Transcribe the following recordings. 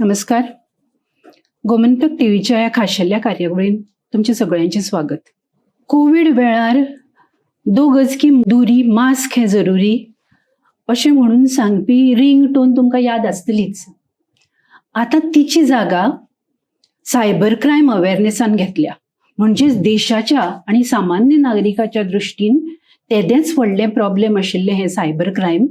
नमस्कार. गोमंतक टीव्हीच्या ह्या खाशेल्या कार्यावळीन तुमचें सगळ्यांचें स्वागत. कोवीड वेळार "दो गज की दुरी, मास्क हे जरुरी" अशें म्हणून सांगपी रिंग टोन तुमकां याद आसतलीच. आतां तिची जागा सायबर क्रायम अवेरनेसान घेतल्या. म्हणजेच देशाच्या आनी सामान्य नागरिकाच्या दृश्टीन तेदेंच व्हडलें प्रॉब्लेम आशिल्लें हें सायबर क्रायम.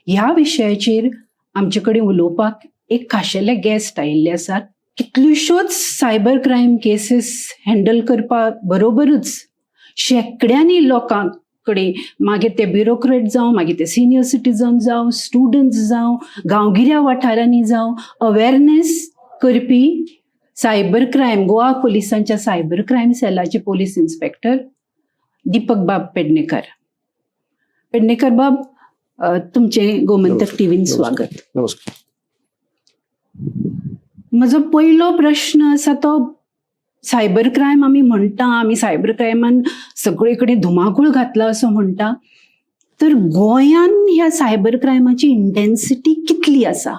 ह्या विशयाचेर आमचे कडेन उलोवपाक एक खाशेले गेस्ट आयिल्ले आसात. कितल्योश्योच सायबर क्रायम केसीस हँडल करपा बरोबरूच शेंकड्यांनी लोकां कडेन, मागीर ते ब्युरोक्रेट जावं, मागीर ते सिनियर सिटीजन जावं, स्टुडंट्स जावं, गांवगिऱ्या वाठारांनी जावं, अवेरनेस करपी सायबर क्रायम, गोवा पोलिसांच्या सायबर क्रायम सेलाचे पोलीस इन्स्पेक्टर दीपक बाब पेडणेकर. पेडणेकर बाब, तुमचें गोमंतक नमस्कार. टीव्हीन नमस्कार. स्वागत. नमस्कार. म्हजो पयलो प्रश्न आसा तो, सायबर क्रायम आमी म्हणटा, आमी सायबर क्रायमान सगळे कडेन धुमाकूळ घातला असो म्हणटा, तर गोंयान ह्या सायबर क्रायमाची इंटेन्सिटी कितली आसा?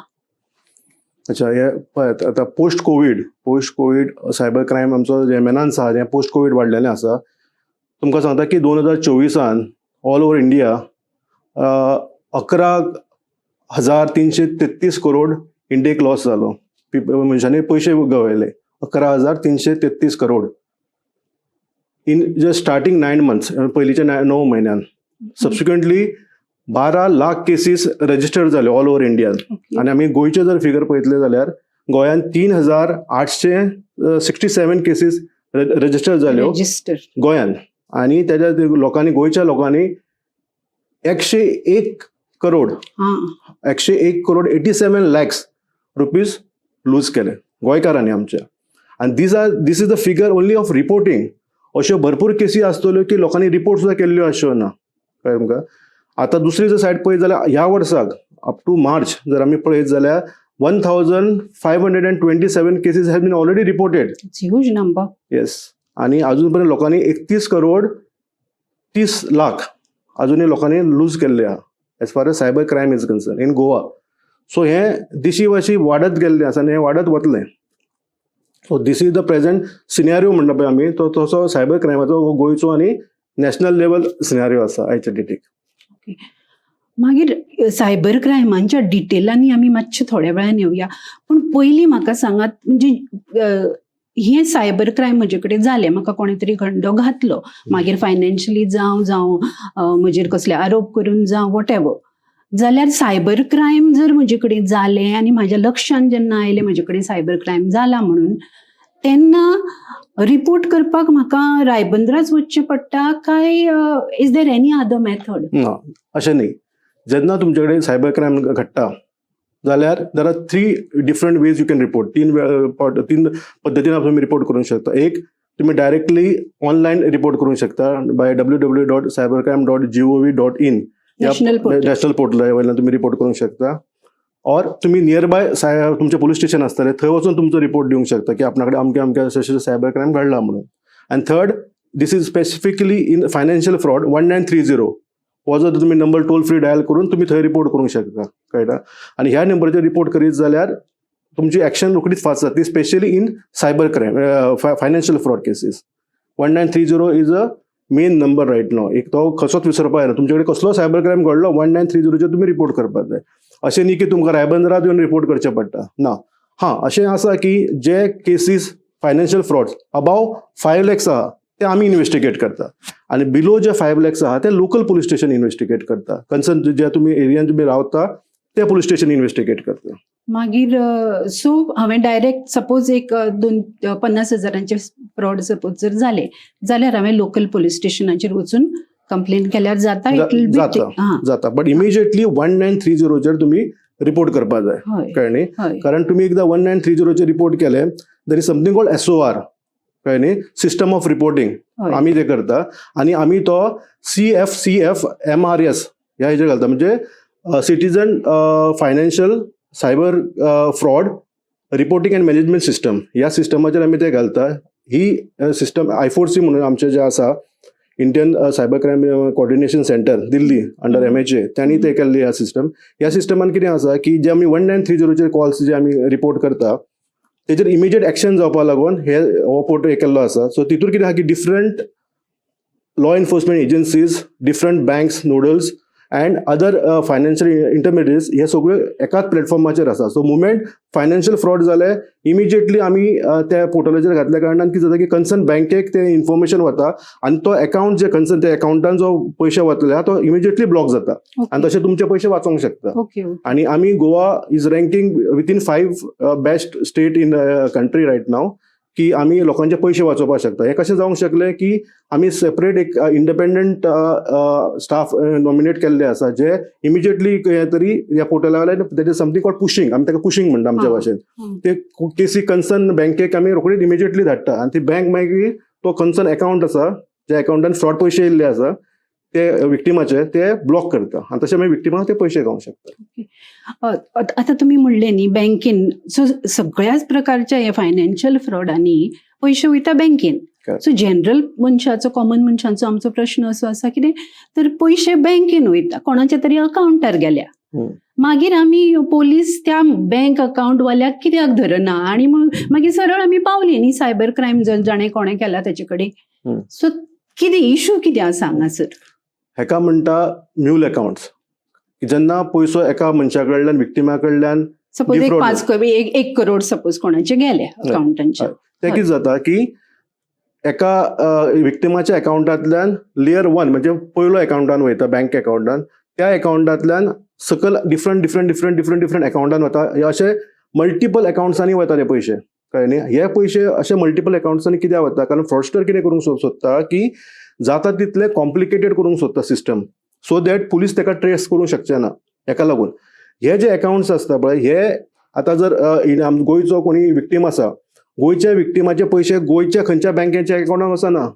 अच्छा, हे पळयात, आतां post Covid cyber crime आमचो जेमेनान आसा, हें पोस्ट कोवीड वाडलेलें आसा. तुमकां सांगता की 2024आन ऑल ओवर इंडिया 11,333 करोड इंडियेक लॉस जालो. मनशांनी पयशे गवयले 11,333 crore in just starting 9 months, पयलींच्या 9 म्हयन्यान. सबसिक्वंटली 12 लाख केसीस रजिस्टर्ड जाल्यो ऑल ओवर इंडियान. आनी आमी गोंयचे जर फिगर पळयतले जाल्यार गोंयान 3867 केसीस रजिस्टर जाल्यो रजिस्टर. गोंयान. आनी तेज्या लोकांनी, गोंयच्या लोकांनी 101 करोड, 101 करोड 87 लॅक्स रुपीज लूज केले गोंयकारांनी आमच्या. आनी this is the figure only of reporting. अश्यो भरपूर केसी आसतल्यो की लोकांनी रिपोर्ट सुद्दां केल्ल्यो आसच्यो ना. कळ्ळें तुमकां? आतां दुसरी जर सायड पळयत जाल्यार ह्या वर्साक अप टू मार्च जर आमी पळयत जाल्यार 1527 cases have been already reported. It's huge number. Yes, आणि अजून पर्यंत लोकांनी 31 करोड 30 लाख अजूनही लोकांनी लूज केल्ले आहा as far as cyber crime is concern in Goa. So हें दिशी वशी वाडत गेल्लें आसा आनी हें वाडत वतलें. So this is the present scenario म्हणटा पळय आमी, तो तसो सायबर क्रायमाचो गोंयचो आनी नॅशनल लेवल सिनारियो आसा आयच्या डेटीक. मागीर सायबर क्रायमांच्या डिटेलांनी आमी मातशे थोड्या वेळान येवया, पूण पयलीं म्हाका सांगात, म्हणजे हें सायबर क्रायम म्हजे कडेन जालें, म्हाका कोणें तरी खंडो घातलो, मागीर फायनान्शियली जावं जावं म्हजेर कसले आरोप करून जावं, what ever, जाल्यार सायबर क्रायम जर म्हजे कडेन जालें आनी म्हाज्या लक्षांत जेन्ना आयलें म्हजे कडेन सायबर क्रायम जाला म्हणून, तेन्ना रिपोर्ट करपाक म्हाका रायबंद्राच वचचें पडटा काय is there any other method? ना, अशें न्ही. जेन्ना तुमचे कडेन सायबर क्रायम घडटा जाल्यार there are three different ways you can report. तीन पद्दतीन तुमी रिपोर्ट करूंक शकता. एक, तुमी डायरेक्टली ऑनलायन रिपोर्ट करूंक शकता by ww.cybercrime.gov.in. National portal. National पोर्टला वयल्यान तुमी रिपोर्ट करूंक शकता. ऑर तुमी नियर बाय तुमचें पुलीस स्टेशन आसतलें, थंय वचून तुमचो रिपोर्ट दिवंक शकता की आपणा कडेन अमकें अमकें अशें अशें सायबर क्रायम घडला म्हणून. आनी third, this is specifically in financial fraud, 1930 हो जर तुमी नंबर टोल फ्री डायल करून तुमी थंय रिपोर्ट करूंक शकता. कळटा? आनी ह्या नंबराचेर रिपोर्ट करीत जाल्यार तुमची एक्शन रोखडीच फास्ट जातली, specially in cyber crime, financial fraud cases. 1930 is a main number right now. एक तो कसोच विसरपा जायना. तुमचे कडेन कसलो सायबर क्रायम घडलो, 1930चेर तुमी रिपोर्ट करपाक जाय. अशें न्ही की तुमकां रायबंदरात येवन रिपोर्ट करचें पडटा, ना. हां, अशें आसा की जे cases financial fraud above 5 lakhs आहा ते आमी इन्वेस्टिगेट करता आनी बिलो जे 5 लॅक्स आहा ते लोकल पुलीस स्टेशन इन्वेस्टिगेट करता. कन्सर्न ज्या तुमी एरियान तुमी रावता ते पुलीस स्टेशन इन्वेस्टिगेट करता. मागीर सो हांवें डायरेक्ट सपोज एक दोन 50 हजारांचे फ्रॉड सपोज जर जाले जाल्यार हांवें लोकल पुलीस स्टेशनाचेर वचून कंप्लेन केल्यार जाता? It will be जाता. जाता, बट इमिजिएटली 1930चेर तुमी रिपोर्ट करपाक जाय. कळ्ळें न्ही? हय. कारण तुमी एकदां 1930चेर रिपोर्ट केले, there is something called SOR, कळ्ळें न्ही? System of reporting. आमी ते करता आनी आमी तो CFCFMRS ह्या हेजेर घालता, म्हणजे citizen financial cyber fraud reporting and management system. ह्या सिस्टमाचेर आमी ते घालता. ही सिस्टम I4C म्हणून आमचे जे आसा, Indian Cyber Crime Coordination Centre, Delhi, under MHA, त्यांनी ते केल्ली ह्या सिस्टम. ह्या सिस्टमान कितें आसा की जे आमी 1930चेर कॉल्स जे आमी रिपोर्ट करता तेजेर इमिजिएट एक्शन जावपा लागून हे हो पोर्टल हे केल्लो आसा. सो तितूर कितें आहा की different law enforcement agencies, different banks, nodals and other financial intermediaries हे सगळ्यो एकाच प्लॅटफॉर्माचेर आसा. सो मुमेंट फायनान्शियल फ्रॉड जाले, इमिजिएटली आमी त्या पोर्टलाचेर घातल्या कारणान कितें जाता की कन्सर्न बँकेक ते इन्फॉर्मेशन वता आनी तो अकाउंट जे कन्सर्न त्या अकाउंटान जो पयशे वतले आहा तो इमिजिएटली ब्लॉक जाता आनी तशें तुमचे पयशे वाचोंक शकता. ओके आणि आमी Goa is ranking within five best state in country right now की आमी लोकांचे पयशे वाचोवपाक शकता. हें कशें जावंक शकलें की आमी सेपरेट एक इंडिपेंडंट स्टाफ नॉमिनेट केल्ले आसा जे इमिजिएटली तरी ह्या पोर्टला वयल्यान, that is something called pushing, आमी ताका पुशींग म्हणटा आमच्या भाशेन. ते केसी कन्सर्न बँकेक आमी रोखडीच इमिजिएटली धाडटा आनी ती बँक मागीर तो कन्सर्न अकाउंट आसा, ज्या अकाउंटान फ्रॉड पयशे येयल्ले आसा ते विक्टिमाचे, ते ब्लॉक करता आनी तशें मागीर विक्टिमाक ते पयशे गावंक शकता. आतां तुमी म्हणलें न्ही बँकेन, सो सगळ्याच प्रकारच्या हे फायनान्शियल फ्रॉडांनी पयशे वयता बँकेन. सो जनरल मनशाचो, कॉमन मनशाचो आमचो प्रश्न असो आसा, कितें तर पयशे बँकेन वयता, कोणाच्या तरी अकाउंटार गेल्या, मागीर आमी पोलीस त्या बँक अकाउंट वाल्याक कित्याक धरना? आनी मागीर सरळ आमी पावली न्ही सायबर क्रायम जाणें कोणें केला तेचे कडेन. सो कितें इशू कितें आसा हांगासर? हेका म्हणटा म्यूल अकाउंट्स. जेन्ना पयसो एका मनशा कडल्यान, विक्टिमा कडल्यान सपोज एक defraud 5 करोड, 1 करोड सपोज कोणाचे गेले अकाउंटांचे. ते कितें जाता की एका विक्टिमाच्या अकाउंटांतल्यान लेयर वन म्हणजे पयलो अकाउंटान वयता, बँक अकाउंटान, त्या अकाउंटांतल्यान सकयल different different different different different अकाउंटान वता. हे अशे मल्टिपल अकाउंट्सांनी वता ते पयशे, कळ्ळें न्ही? हे पयशे अशे मल्टिपल अकाउंट्सांनी कित्याक वता? कारण फ्रॉडस्टर कितें करूंक सोदता की जाता तितले कॉम्प्लिकेटेड करूंक सोदता सिस्टम, सो that police ताका ट्रेस करूंक शकचे ना. हेका लागून हे जे अकाउंट्स आसता पळय, हे आतां जर गोंयचो कोणी विक्टीम आसा, गोंयच्या विक्टिमाचे पयशे गोंयच्या खंयच्या बँकेच्या अकाउंटान वचना,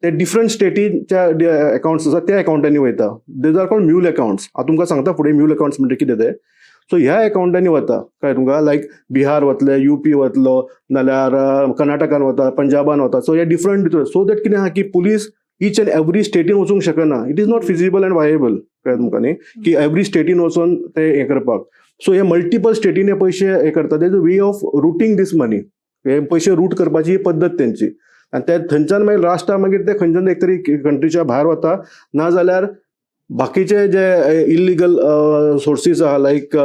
ते डिफरंट स्टेटीच्या अकाउंट्स आसा त्या अकाउंटांनी वयता. These are called mule accounts. हांव तुमकां सांगता फुडें म्यूल अकाउंट्स म्हणजे कितें ते. सो ह्या अकाउंटांनी वता, कळ्ळें तुमकां? लायक बिहार वतले, युपी वतलो, नाल्यार कर्नाटकान वता, पंजाबान वता. सो हे डिफरंट, सो that कितें आहा की पुलीस इच एंड एवरी स्टेटीन वचूंक शकना. It is not feasible and viable, कळ्ळें तुमकां न्ही, की एवरी स्टेटीन वचून ते हें करपाक. सो हे मल्टिपल स्टेटीन हे पयशे हे करता. That way of routing this money, हे पयशे रूट करपाची ही पद्दत तेंची. आनी ते थंयच्यान मागीर लास्टाक मागीर ते खंयच्यान एक तरी कंट्रीच्या भायर वता, नाजाल्यार बाकीचे जे इलिगल सोर्सीस आहा, लायक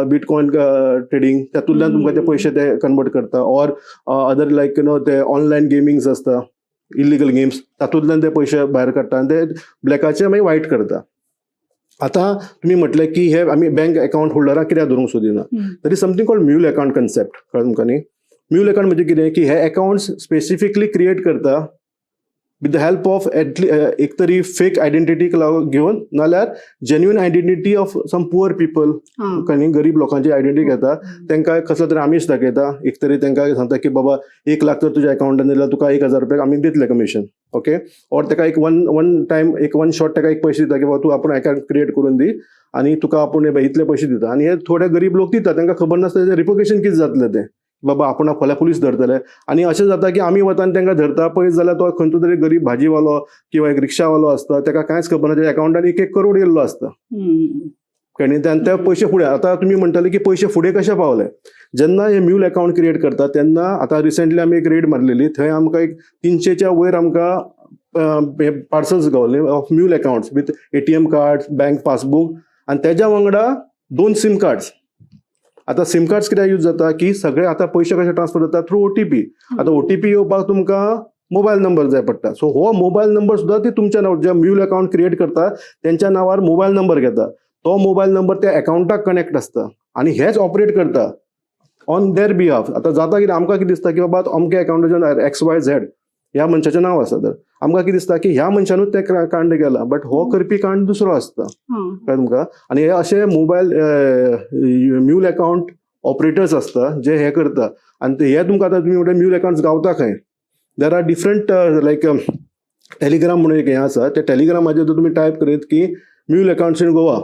बिटकॉयन ट्रेडींग, तातूंतल्यान तुमकां ते पयशे ते कन्वर्ट करता, or other like you know ते ऑनलायन गेमिंग्स आसता, इलिगल गेम्स, तातूंतल्यान ते पयशे भायर काडटा आनी ते ब्लॅकाचे मागीर वायट करता. आतां तुमी म्हटलें की हे आमी बँक अकाउंट होल्डराक कित्याक धरूंक सोदिना? There is something called mule account concept, कळ्ळें तुमकां न्ही? म्यूल अकाउंट म्हणजे कितें की हे अकाउंट्स स्पेसिफिकली क्रिएट करता with the help of एक तरी फेक आयडेंटिटीक घेवन, नाल्यार genuine identity of some poor people, कळ्ळें न्ही? गरीब लोकांची आयडेंटिटी घेता, तांकां कसलो तरी आमीश दाखयता. एक तरी तांकां सांगता की बाबा, 1 लाख जर तुज्या अकाउंटान दिल्यार तुका 1000 रुपया आमी दितले कमिशन, ओके? ऑर ताका एक वन वन टायम, एक वन शॉट ताका एक पयशे दिता की बाबा, तूं आपूण अकाउंट क्रिएट करून दी आनी तुका आपूण हे इतले पयशे दिता. आनी हे थोडे गरीब लोक दिता, तांकां खबर नासता तेजें रिपोकेशन कितें जातलें तें, बाबा आपूण फाल्यां पुलीस धरतले. आनी अशें जाता की आमी वता आनी तांकां धरता, पळयत जाल्यार तो खंयचो तरी गरीब भाजीवालो किंवा एक रिक्षावालो आसता, ताका कांयच खबर ना, तेच्या अकाउंटान 1-1 करोड येयल्लो आसता. कळ्ळें न्ही? ते पयशे फुडें, आतां तुमी म्हणटले की पयशे फुडें कशे पावले? जेन्ना हे म्यूल अकाउंट क्रिएट करता तेन्ना, आतां रिसंटली आमी एक रेड मारलेली, थंय आमकां एक 300च्या वयर आमकां हे parcels Gawale of mule accounts with ATM card, bank passbook आनी तेज्या वांगडा दोन सिम कार्ड्स. आतां सिम कार्ड्स कित्याक यूज जाता की सगळे आतां पयशे कशे ट्रान्सफर जाता? Through OTP. आतां ओटीपी येवपाक तुमकां मोबायल नंबर जाय पडटा. सो हो मोबायल नंबर सुद्दां ती तुमच्या नांवार, जे म्यूल अकाउंट क्रिएट करता तेंच्या नांवार मोबायल नंबर घेता. तो मोबायल नंबर त्या अकाउंटाक कनेक्ट आसता आनी हेच ऑपरेट करता ऑन there behalf. आतां जाता कितें, आमकां कितें दिसता की बाबा, अमक्या अकाउंटाचेर एक्स वाय झेड ह्या मनशाचें नांव आसा, तर आमकां कितें दिसता की ह्या मनशानूच तें कांड केलां, बट हो करपी कांड दुसरो आसता. कळ्ळें तुमकां? आनी हे अशे मोबायल म्यूल अकाउंट ऑपरेटर्स आसता जे हे करता. आनी ते हे तुमकां आतां तुमी म्हणटा म्यूल अकाउंट्स गावता खंय? There are different, like Telegram म्हणून एक हें आसा. त्या टेलिग्रामाचेर जर तुमी टायप करीत की म्यूल अकाउंट्स इन गोवा,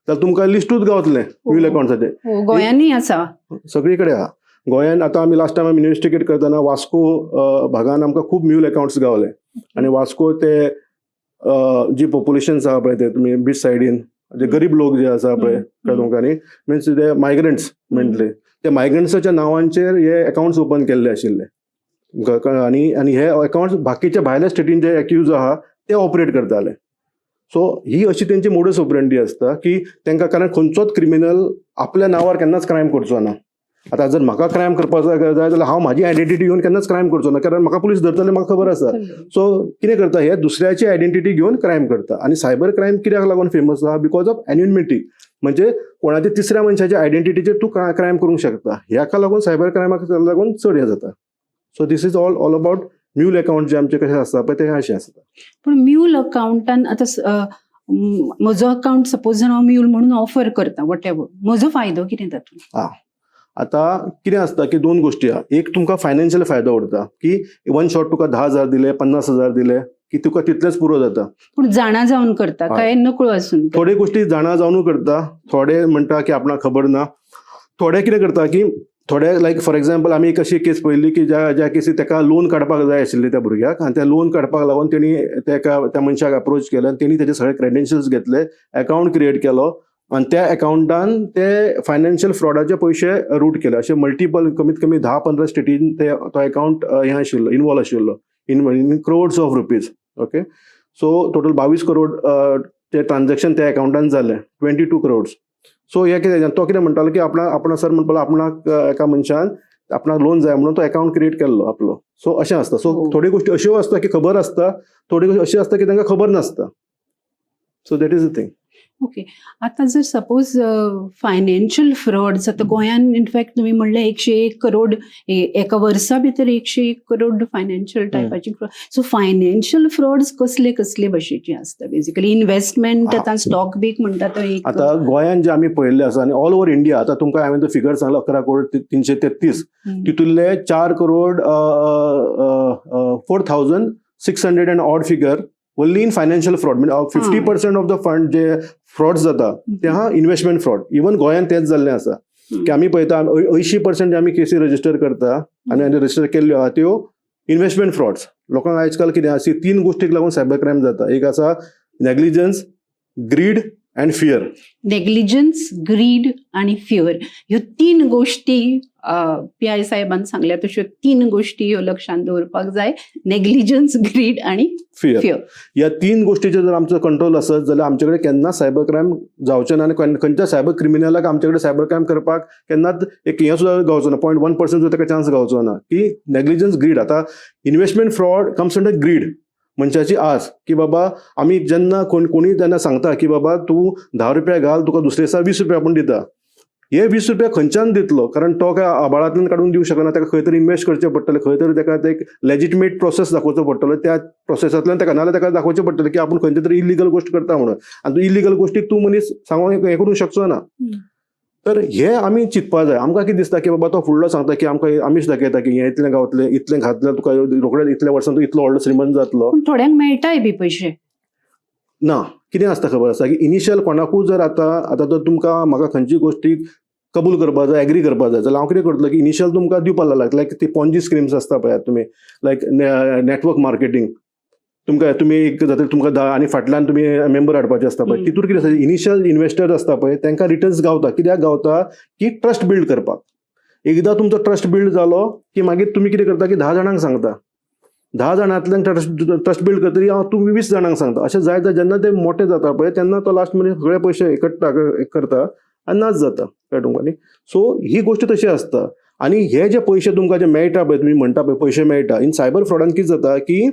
जाल्यार तुमकां लिस्टूच गावतलें म्यूल अकाउंट्साचें. हो, गोंयांनी आसा. सगळी कडेन आहा. गोंयान आतां आमी लास्ट टायम आमी इन्वेस्टिगेट करतना वास्को भागान आमकां खूब म्यूल अकाउंट्स गावले आनी वास्को ते जी पॉप्युलेशन आहा पळय ते तुमी बीच सायडीन जे गरीब लोक जे आसा पळय हम्म. तुमकां न्ही, मिन्स ते मायग्रंट्स म्हणटले, ते मायग्रंट्साच्या नांवांचेर हे अकाउंट्स ओपन केल्ले आशिल्ले तुमकां आनी आनी हे अकाउंट्स बाकीच्या भायल्या स्टेटीन जे एक्यूज आहा ते ऑपरेट करताले. सो ही अशी तेंची मोडस ऑपरेंडी आसता की तांकां, कारण खंयचोच क्रिमिनल आपल्या नांवार केन्नाच क्रायम करचो ना. आतां जर म्हाका क्रायम करपाक जाय जाल्यार हांव म्हाजी आयडेंटिटी घेवन केन्नाच क्रायम करचो ना, कारण म्हाका पुलीस धरतले, म्हाका खबर आसा. सो कितें करता, हे दुसऱ्याची आयडेंटिटी घेवन क्रायम करता. आनी सायबर क्रायम कित्याक लागून फेमस आहा? Because of एन्युनिमिटी, म्हणजे कोणाच्या तिसऱ्या मनशाच्या आयडेंटिटीचेर तूं क्रायम करूंक शकता. ह्याका लागून सायबर क्रायमाक लागून चड हें जाता. So this is all about mule account जे आमचे कशे आसता पळय ते अशें आसता. पण म्यूल अकाउंटान आतां म्हजो अकाउंट सपोज हांव म्यूल म्हणून ऑफर करता, what ever, म्हजो फायदो कितें तातूंत? आतां कितें आसता की दोन गोश्टी आहा. एक, तुमकां फायनान्शियल फायदो उरता की वन शॉट तुका 10,000 दिले, 50,000 दिले की तुका तितलेच पुरो जाता. पूण जाणा जावन करता काय नकळो आसून करता? थोडे गोश्टी जाणा जावनू करता, थोडे म्हणटा की आपणाक खबर ना. थोडे कितें करता की थोडे, लायक फॉर एग्जाम्पल, आमी एक अशी केस पळयल्ली की ज्या ज्या केसी ताका लोन काडपाक जाय आशिल्ली त्या भुरग्याक, आनी त्या लोन काडपाक लागून तेणी तेका त्या मनशाक अप्रोच केलें आनी तेणी तेजे सगळे क्रेडेन्शियल्स घेतले, अकाउंट क्रिएट केलो आनी त्या अकाउंटान ते फायनान्शियल फ्रॉडाचे पयशे रूट केले. अशे मल्टिपल, कमीत कमी 10-15 स्टेटीन ते तो अकाउंट हें आशिल्लो, इनवॉल्व आशिल्लो in crores of rupees. Okay, so total 22 crore ते ट्रान्झॅक्शन त्या अकाउंटान जालें, 22 करोड्स. सो हे कितें, तो कितें म्हणटालो की आपणा आपणा सर म्हणपालो, आपणाक एका मनशान आपणाक लोन जाय म्हणून तो अकाउंट क्रिएट केल्लो आपलो. सो अशें आसता. सो थोड्यो गोश्टी अश्यो आसता की खबर आसता, थोड्यो गोश्टी अश्यो आसता की तांकां खबर नासता. So that is the thing. Okay, आतां जर सपोज फायनान्शियल फ्रॉड्स आतां गोंयान, इनफॅक्ट तुमी म्हणलें 101 करोड, एका वर्सा भितर 101 करोड फायनान्शियल टायपाची. सो फायनान्शियल फ्रॉड्स कसले कसले भशेचे आसता बेसिकली? इन्व्हेस्टमेंट, आतां स्टॉक बीक म्हणटा तो एक. आतां गोंयान जे आमी पळयल्ले आसा आनी ऑल ओवर इंडिया, आतां तुमकां हांवें तो फिगर सांगलो 11 करोड 333, तितूंतले 4 crore 4,600 and odd figure only in financial fraud, म्हणजे 50% of the fund J fraud जाता ते आहा इन्व्हेस्टमेंट फ्रॉड. इवन गोंयान तेच जाल्लें आसा की आमी पळयता, 80% आमी केसी रजिस्टर करता आनी रजिस्टर केल्ल्यो आहा त्यो इन्व्हेस्टमेंट फ्रॉड्स. लोकांक आयज काल कितें आसा, तीन गोश्टीक लागून सायबर क्रायम जाता. एक आसा negligence, greed and fear. Negligence, greed आणि फिअर ह्यो तीन गोष्टी पी I साहेबान सांगल्या तश्यो तीन गोष्टी ह्यो लक्षांत दवरपाक जाय: नेग्लिजन्स, ग्रीड आणि फियर. फिअर. ह्या तीन गोष्टीचेर जर आमचो कंट्रोल आसत जाल्यार आमचे कडेन केन्नाच सायबर क्रायम जावचें ना आनी खंयच्या सायबर क्रिमिनलाक आमचे कडेन सायबर क्रायम करपाक केन्नाच एक हें सुद्दां गावचो ना, 0.1% सुद्दां ताका चान्स गावचो ना की नेग्लिजन्स, ग्रीड. आतां investment fraud comes under greed. मनशाची आस की बाबा आमी जेन्ना कोण कोणी जेन्ना सांगता की बाबा तूं 10 रुपया घाल, तुका दुसरे दिसा 20 रुपया आपूण दिता, हे 20 रुपया खंयच्यान दितलो? कारण तो काय आबाळांतल्यान काडून दिवंक शकना. ताका खंय तरी इन्वेस्ट करचें पडटलें, खंय तरी ताका एक लेजिटमेट प्रोसेस दाखोवचो पडटलो. त्या प्रोसेसांतल्यान ताका, नाजाल्यार ताका दाखोवचें पडटलें की आपूण खंयच्या तरी इलिगल गोश्ट करता म्हणून, आनी तूं इलिगल गोश्टीक तूं मनीस सांगूंक हें करूंक शकचो ना. तर हे आमी चिंतपा जाय. आमकां कितें दिसता की बाबा तो फुडलो सांगता की आमकां आमीच दाखयता की हें इतलें गावतलें, इतलें घातलें तुका रोखडेच इतल्या वर्सान तूं इतलो व्हडलो श्रीमंत जातलो. पूण थोड्यांक मेळटाय बी पयशे. ना, कितें आसता खबर आसा की इनिशियल कोणाकूय जर आतां जर तुमकां म्हाका खंयची गोश्टीक कबूल करपा जाय, एग्री करपा जाय जाल्यार हांव कितें करतलो की इनिशियल तुमकां दिवपाक लागला, लायक ती पॉन्जी स्किम्स आसता पळयात तुमी, लायक नॅटवर्क मार्केटींग, तुमकां तुमी एक जातकीर तुमकां 10 आनी फाटल्यान तुमी मेंबर हाडपाचे आसता पळय. तितूर कितें आसता, इनिशियल इन्वेस्टर आसता पळय तांकां रिटर्न्स गावता. कित्याक गावता की ट्रस्ट बिल्ड करपाक. एकदां तुमचो ट्रस्ट बिल्ड जालो की मागीर तुमी कितें करता की 10 जाणांक सांगता, 10 जाणांतल्यान ट्रस्ट बिल्ड करतकीर हांव तुमी 20 जाणांक सांगता, अशें जायत जायत जेन्ना ते मोठे जाता पळय तेन्ना तो लास्ट मनीस सगळे पयशे एकट्टा करता आनी नाच जाता. कळ्ळें तुमकां न्ही? सो ही गोश्ट तशी आसता. आनी हे जे पयशे तुमकां जे मेळटा पळय, तुमी म्हणटा पळय पयशे मेळटा, इन सायबर फ्रॉडान कितें जाता की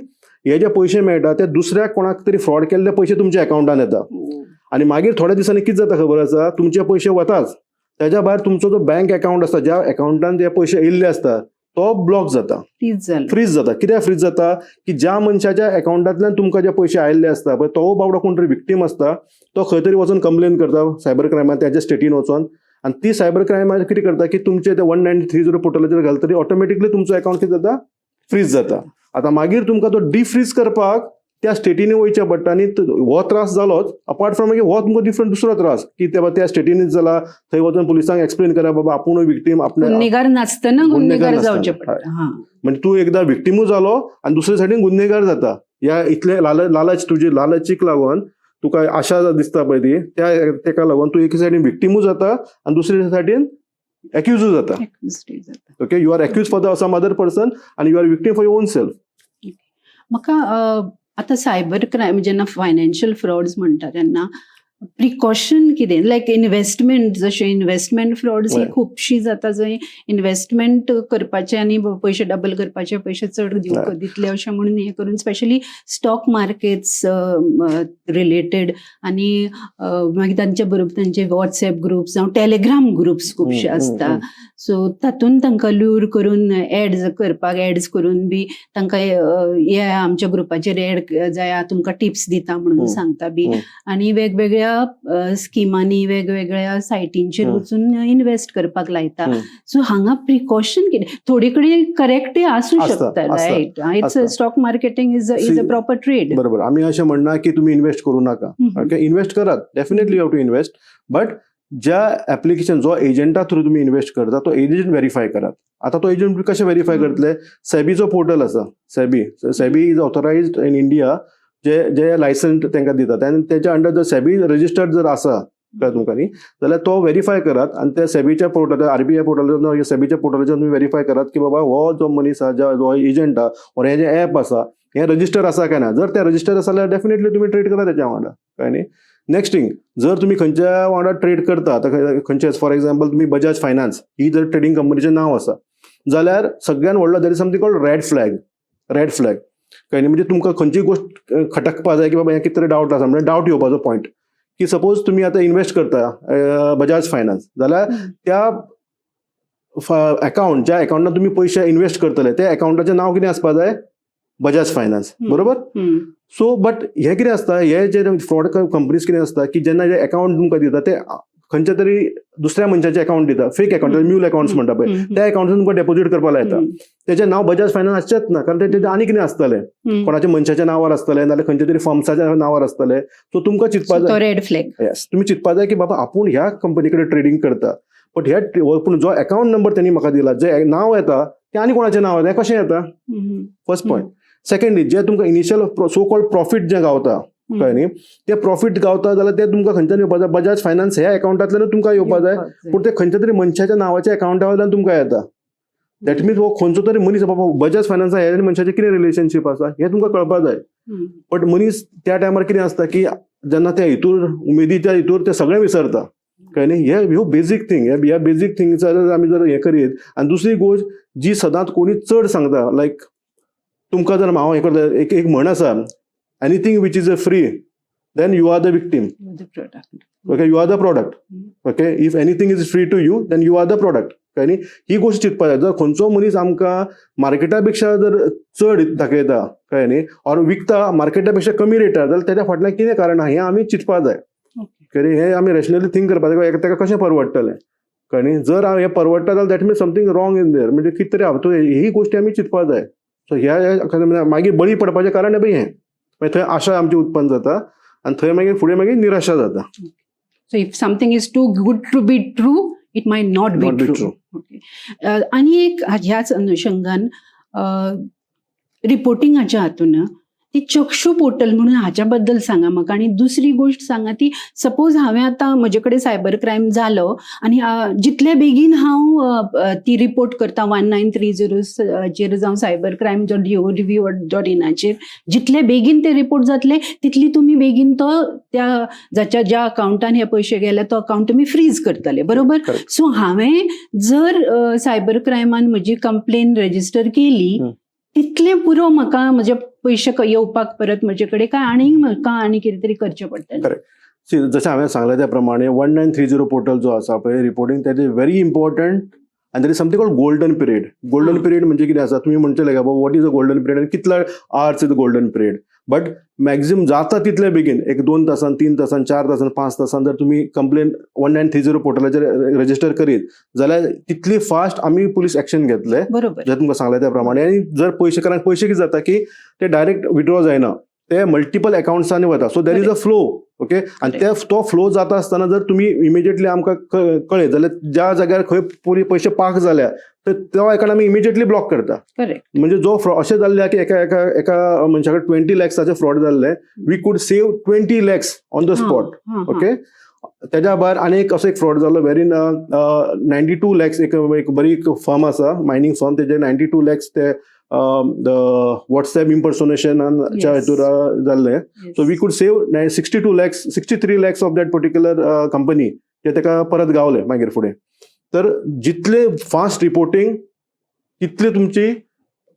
हे जे पयशे मेळटा ते दुसऱ्या कोणाक तरी फ्रॉड केल्ले पयशे तुमच्या अकाउंटान येता आनी मागीर थोड्या दिसांनी कितें जाता खबर आसा, तुमचे पयशे वताच, तेज्या भायर तुमचो जो बँक अकाउंट आसता, ज्या अकाउंटान ते पयशे येयल्ले आसता तो ब्लॉक जाता. तीच जालें. फ्रीज जाता. कित्याक फ्रीज जाता की ज्या मनशाच्या अकाउंटांतल्यान तुमकां जे पयशे आयिल्ले आसता पळय तो बाबडो कोण तरी विक्टीम आसता, तो खंय तरी वचोन कंप्लेन करता सायबर क्रायमान त्याच्या स्टेटीन वचोन, आनी ती सायबर क्रायमान कितें करता की तुमचे ते 1930 पोर्टलाचेर घालतरी ऑटोमॅटिकली तुमचो अकाउंट कितें जाता, फ्रीज जाता. आतां मागीर तुमकां तो डिफ्रीज करपाक त्या स्टेटीनी वयचें पडटा आनी हो त्रास जालोच, अपार्ट फ्रॉम मागीर हो तुमकां डिफरंट दुसरो त्रास की ते त्या स्टेटीनीच जाला, थंय वचून पुलिसांक एक्सप्लेन करा बाबा आपूण विक्टीम आपल्या गुन्हेगार नासतना गुन्हेगार गुन्हेगार जावचें नासतना, पडटा, हा. म्हणजे तूं एकदां विक्टिमूय जालो आनी दुसरे सायडीन गुन्हेगार जाता. ह्या इतले लालच, तुजी लालचीक लागून तुका आशा दिसता पळय ती, त्या तेका लागून तूं एके सायडीन विक्टिमूय जाता आनी दुसरे सायडीन एक्युजूय जाता. Accused जाता. Okay, you are accused for the some other person आनी you are victim for your own self. म्हाका आतां सायबर क्रायम जेन्ना फायनान्शियल फ्रॉड्स म्हणटा तेन्ना प्रिकॉशन कितें, लायक इन्वेस्टमेंट, जशें इन्वेस्टमेंट फ्रॉड्स ही खुबशी जाता, जंय इन्वेस्टमेंट करपाचे आनी पयशे डबल करपाचे, पयशे चड दिवंक दितले अशें म्हणून हें करून, स्पेशली स्टॉक मार्केट्स रिलेटेड आनी मागीर तांचे बरोबर तांचे वॉट्सएप ग्रुप्स जावं टेलिग्राम ग्रुप्स खुबशे आसता. सो तातूंत तांकां ल्यूर करून एड्स करपाक, एड्स करून बी तांकां हे आमच्या ग्रुपाचेर एड जाया, तुमकां टिप्स दिता म्हणून सांगता बी आनी वेगवेगळ्या स्किमांनी वेगवेगळ्या सायटींचेर वचून इन्वेस्ट करपाक लायता. सो हांगा प्रिकॉशन कितें? थोडे कडेन करेक्टय आसूं आसता, शकता. आसता, रायट, it's आसता. Stock marketing is a proper trade. बरोबर, आमी अशें म्हणना की तुमी इन्वेस्ट करूं नाका. ओके, इन्वेस्ट करात, definitely you have to invest, but ज्या एप्लिकेशन जो एजंटा थ्रू तुमी इन्वेस्ट करता तो एजंट व्हेरीफाय करात. आतां तो एजंट कशें व्हेरीफाय करतले? सेबीचो पोर्टल आसा, SEBI. SEBI is authorised in India, J J licence तांकां दितात आनी तेच्या अंडर जर सेबी रजिस्टर्ड जर आसा, कळ्ळें तुमकां न्ही, जाल्यार तो व्हेरीफाय करात आनी त्या सेबीच्या पोर्टलार, आरबीआय पोर्टलाचेर, सेबीच्या पोर्टलाचेर तुमी व्हेरीफाय करात की बाबा हो जो मनीस आसा, जो एजंट आहा or हें जें एप आसा हें रजिस्टर आसा काय ना. जर तें रजिस्टर आसा जाल्यार डेफिनेटली तुमी ट्रेड करा तेच्या वांगडा, कळ्ळें न्ही. नेक्स्ट थिंग, जर तुमी खंयच्या वांगडा ट्रेड करता, आतां खंयचे, फॉर एक्झाम्पल तुमी बजाज फायनान्स ही जर ट्रेडिंग कंपनीचें नांव आसा जाल्यार सगळ्यान व्हडलो there is something called red flag. Red flag, कळ्ळें न्ही, म्हणजे तुमकां खंयची गोश्ट खटकपा जाय की बाबा हें कितें तरी डावट आसा, म्हणजे डावट येवपाचो पॉयंट की सपोज तुमी आतां इन्वेस्ट करता बजाज फायनान्स जाल्यार त्या अकाउंट, ज्या अकाउंटान तुमी पयशे इन्वेस्ट करतले त्या अकाउंटाचें नांव कितें आसपा जाय? बजाज फायनान्स. बरोबर. सो बट हे कितें आसता, हे जे फ्रॉड कंपनीज कितें आसता की जेन्ना जे अकाउंट तुमकां दिता ते खंयच्या तरी दुसऱ्या मनशाचे अकाउंट दिता, फेक अकाउंट, म्यूल अकाउंट्स म्हणटा पळय, त्या अकाउंटान तुमकां डेपोजीट करपाक लायता. तेचें नांव बजाज फायनान्स आसचेच ना, कारण तेजें आनी कितें आसतलें, कोणाच्या मनशाच्या नांवार आसतलें नाल्यार खंयच्या तरी फर्म्साच्या नांवार आसतलें. सो तुमकां चिंतपा जाय. Red flag. येस, तुमी चिंतपा जाय की बाबा आपूण ह्या कंपनी कडेन ट्रेडींग करता, बट ह्या पूण जो अकाउंट नंबर त्यांनी म्हाका दिला, जे नांव येता तें आनी कोणाचें नांव येता, हें कशें येता? First point. सेकंडली, जे तुमकां इनिशियल सो कॉल्ड प्रॉफीट जें गावता, कळ्ळें न्ही, ते प्रॉफीट गावता जाल्यार ते तुमकां खंयच्यान येवपा जाय? बजाज फायनान्स ह्या अकाउंटांतल्यान तुमकां येवपा जाय, पूण ते खंयच्या तरी मनशाच्या नांवाच्या अकाउंटा वयल्यान तुमकां येता. That means हो खंयचो तरी मनीस बाबा बजाज फायनान्सा ह्या मनशाचें कितें रिलेशनशीप आसा हें तुमकां कळपा जाय. बट मनीस त्या टायमार कितें आसता की जेन्ना त्या हितूर उमेदीच्या हितूर ते सगळें विसरता, कळ्ळें न्ही. हे ह्यो बेजीक थींग, ह्या बेजीक थिंग्सार आमी जर हें करीत. आनी दुसरी गोश्ट जी सदांच कोणी चड सांगता, लायक तुमकां जर हांव हें करता, एक एक म्हण आसा, anything which is a free then you are the victim. Product. Okay, you are the product. Okay, if anything is free to you then you are the product, कळ्ळें न्ही. ही गोश्ट चिंतपा जाय. जर खंयचो मनीस आमकां मार्केटा पेक्षा जर चड दाखयता, कळ्ळें न्ही, ऑर विकता मार्केटा पेक्षा कमी रेटार, जाल्यार तेच्या फाटल्यान कितें कारण आहा हें आमी चिंतपा जाय. कळ्ळें, हें आमी रॅशनली थिंक करपा जाय, ताका कशें परवडटलें, कळ्ळें न्ही. जर हांव हें परवडटा जाल्यार that means something wrong in there, म्हणजे कितें तरी हांव ही गोश्टी आमी चिंतपा जाय. सो ह्या मागीर बळी पडपाचें कारण बी हें, मागीर थंय आशा आमची उत्पन्न जाता आनी थंय मागीर फुडें मागीर निराशा जाता. So if something is too good to be true, it might not be Not be true. true. Okay. आनी एक ह्याच अनुशंगान रिपोर्टिंगाच्या हातून ती चक्षू पोर्टल म्हणून हाच्या बद्दल सांगा म्हाका. आनी दुसरी गोश्ट सांगा ती सपोज हांवें आतां म्हजे कडेन सायबर क्रायम जालो आनी जितले बेगीन हांव ती रिपोर्ट करता 1930 चेर जावं cyber crime dot gov dot इनाचेर, जितले बेगीन ते रिपोर्ट जातले तितली तुमी बेगीन तो त्या जाच्या ज्या अकाउंटान हे पयशे गेले तो अकाउंट तुमी फ्रीज करतले, बरोबर? Correct. सो हांवें जर सायबर क्रायमान म्हजी कंप्लेन रजिस्टर केली तितलें पुरो म्हाका म्हजे पयशे येवपाक परत म्हजे कडेन काय आनीक म्हाका आनी कितें तरी करचें पडटलें? करेक्ट. सी, जशें हांवें सांगलें त्या प्रमाणे 1930 पोर्टल जो आसा पळय reporting, that is very important. आनी there is something called golden period. Golden period म्हणजे कितें आसा, तुमी म्हणचेले बाबा what is a golden period आनी कितले hours is a golden period, but maximum जाता तितले बेगीन, एक 2 तासान, 3 तासान, 4 तासान, 5 तासान जर तुमी कंप्लेन 1930 पोर्टलाचेर रजिस्टर करीत जाल्यार तितली फास्ट आमी पुलीस एक्शन घेतले. जर तुमकां सांगलें त्या प्रमाणे. आनी जर पयशे, कारण पयशे कितें जाता की ते डायरेक्ट विड्रॉ जायना, ते मल्टिपल अकाउंट्सांनी वता. So there is a flow. Okay, आनी ते तो फ्लो जाता आसतना जर तुमी इमिजिएटली आमकां कळ्ळें जाल्यार ज्या जाग्यार खंय पयशे पाक जाल्या तर तो अकाउंट आमी इमिजिएटली ब्लॉक करता. करेक्ट म्हणजे जो फ्रॉड अशें जाल्लें की एका एका एका मनशा कडेन 20 लॅक्साचे फ्रॉड जाल्ले, we could save 20 lakhs on the spot, okay. तेज्या भायर आनी एक असो एक फ्रॉड जालो वेरीन 92 लॅक्स, एक एक बरी एक फर्म आसा, मायनींग फर्म, तेजे 92 लॅक्स ते वॉट्सएप इम्पर्सोनेशनाच्या हेतूर जाल्ले. So we could save 62 lakhs, 63 lakhs of that particular company, ते ताका परत गावले मागीर फुडें. तर जितले फास्ट रिपोर्टिंग तितले तुमची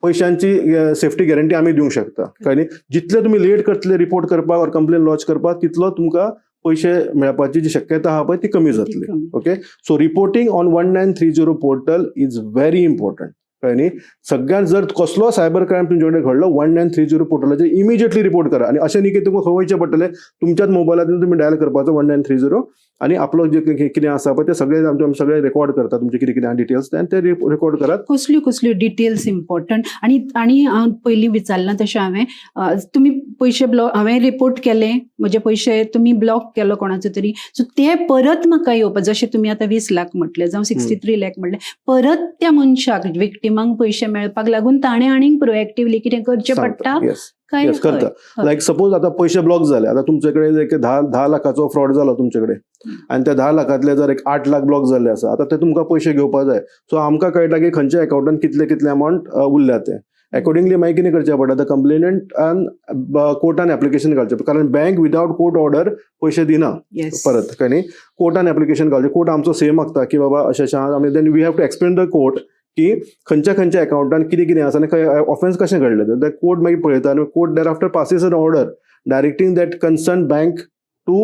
पयशांची सेफ्टी गॅरंटी आमी दिवंक शकता, कळ्ळें न्ही? जितले तुमी लेट करतले रिपोर्ट करपाक ऑर कंप्लेन लॉज करपाक, तितलो तुमकां पयशे मेळपाची जी शक्यता आहा पळय ती कमी जातली. Okay, so reporting on 1930 portal is very important, कळ्ळें न्ही? सगळ्यांत जर कसलो सायबर क्रायम तुमचे कडेन घडलो, 1930 पोर्टलाचेर इमिजिएटली रिपोर्ट करा. आनी अशें न्ही की तुमकां खंय वयचें पडटलें, तुमच्याच मोबायलांतल्यान तुमी डायल करपाचो 1930 आनी आपलो जे कितें आसा पळय ते सगळे आमचे सगळे रेकॉर्ड करता, तुमचे कितें कितें डिटेल्स ते, आनी ते रेकॉर्ड करात. कसल्यो कसल्यो डिटेल्स इम्पॉर्टंट? आनी आनी हांव पयलीं विचारलां तशें हांवें, तुमी पयशे ब्लॉक, हांवें रिपोर्ट केले, म्हजे पयशे तुमी ब्लॉक केलो कोणाचो तरी, सो ते परत म्हाका येवपा, जशें तुमी आतां 20 लाख म्हटले जावं 63 लॅक म्हटले, परत त्या मनशाक, विक्टिमांक पयशे मेळपाक लागून ताणें आनीक प्रोएक्टिवली कितें करचें पडटा येस. काय? येस, करता. लायक सपोज आता पयशे ब्लॉक जाले, आता तुमचे कडेन एक 10 10 लाखाचो फ्रॉड जालो तुमचे कडेन आनी त्या 10 लाखांतले जर एक 8 लाख ब्लॉक जाल्ले आसा, आतां ते तुमकां पयशे घेवपाक जाय. सो आमकां कळटा की खंयच्या अकाउंटान कितले कितले अमावंट उरल्या ते. एकॉर्डिंगली मागीर कितें करचें पडटा, आतां कंप्लेनंटान कोर्टान एप्लिकेशन घालचें, कारण बँक विदावट कोर्ट ऑर्डर पयशे दिना. परत, कळ्ळें न्ही? कोर्टान एप्लिकेशन घालचें, कोर्ट आमचो सेम मागता की बाबा अशें अशें आहा. आमी then we have to explain the court की खंयच्या खंयच्या अकाउंटान कितें कितें आसा आनी खंय ऑफेन्स कशें घडलें तें. कोर्ट मागीर पळयता आनी court thereafter passes an order directing that concern bank to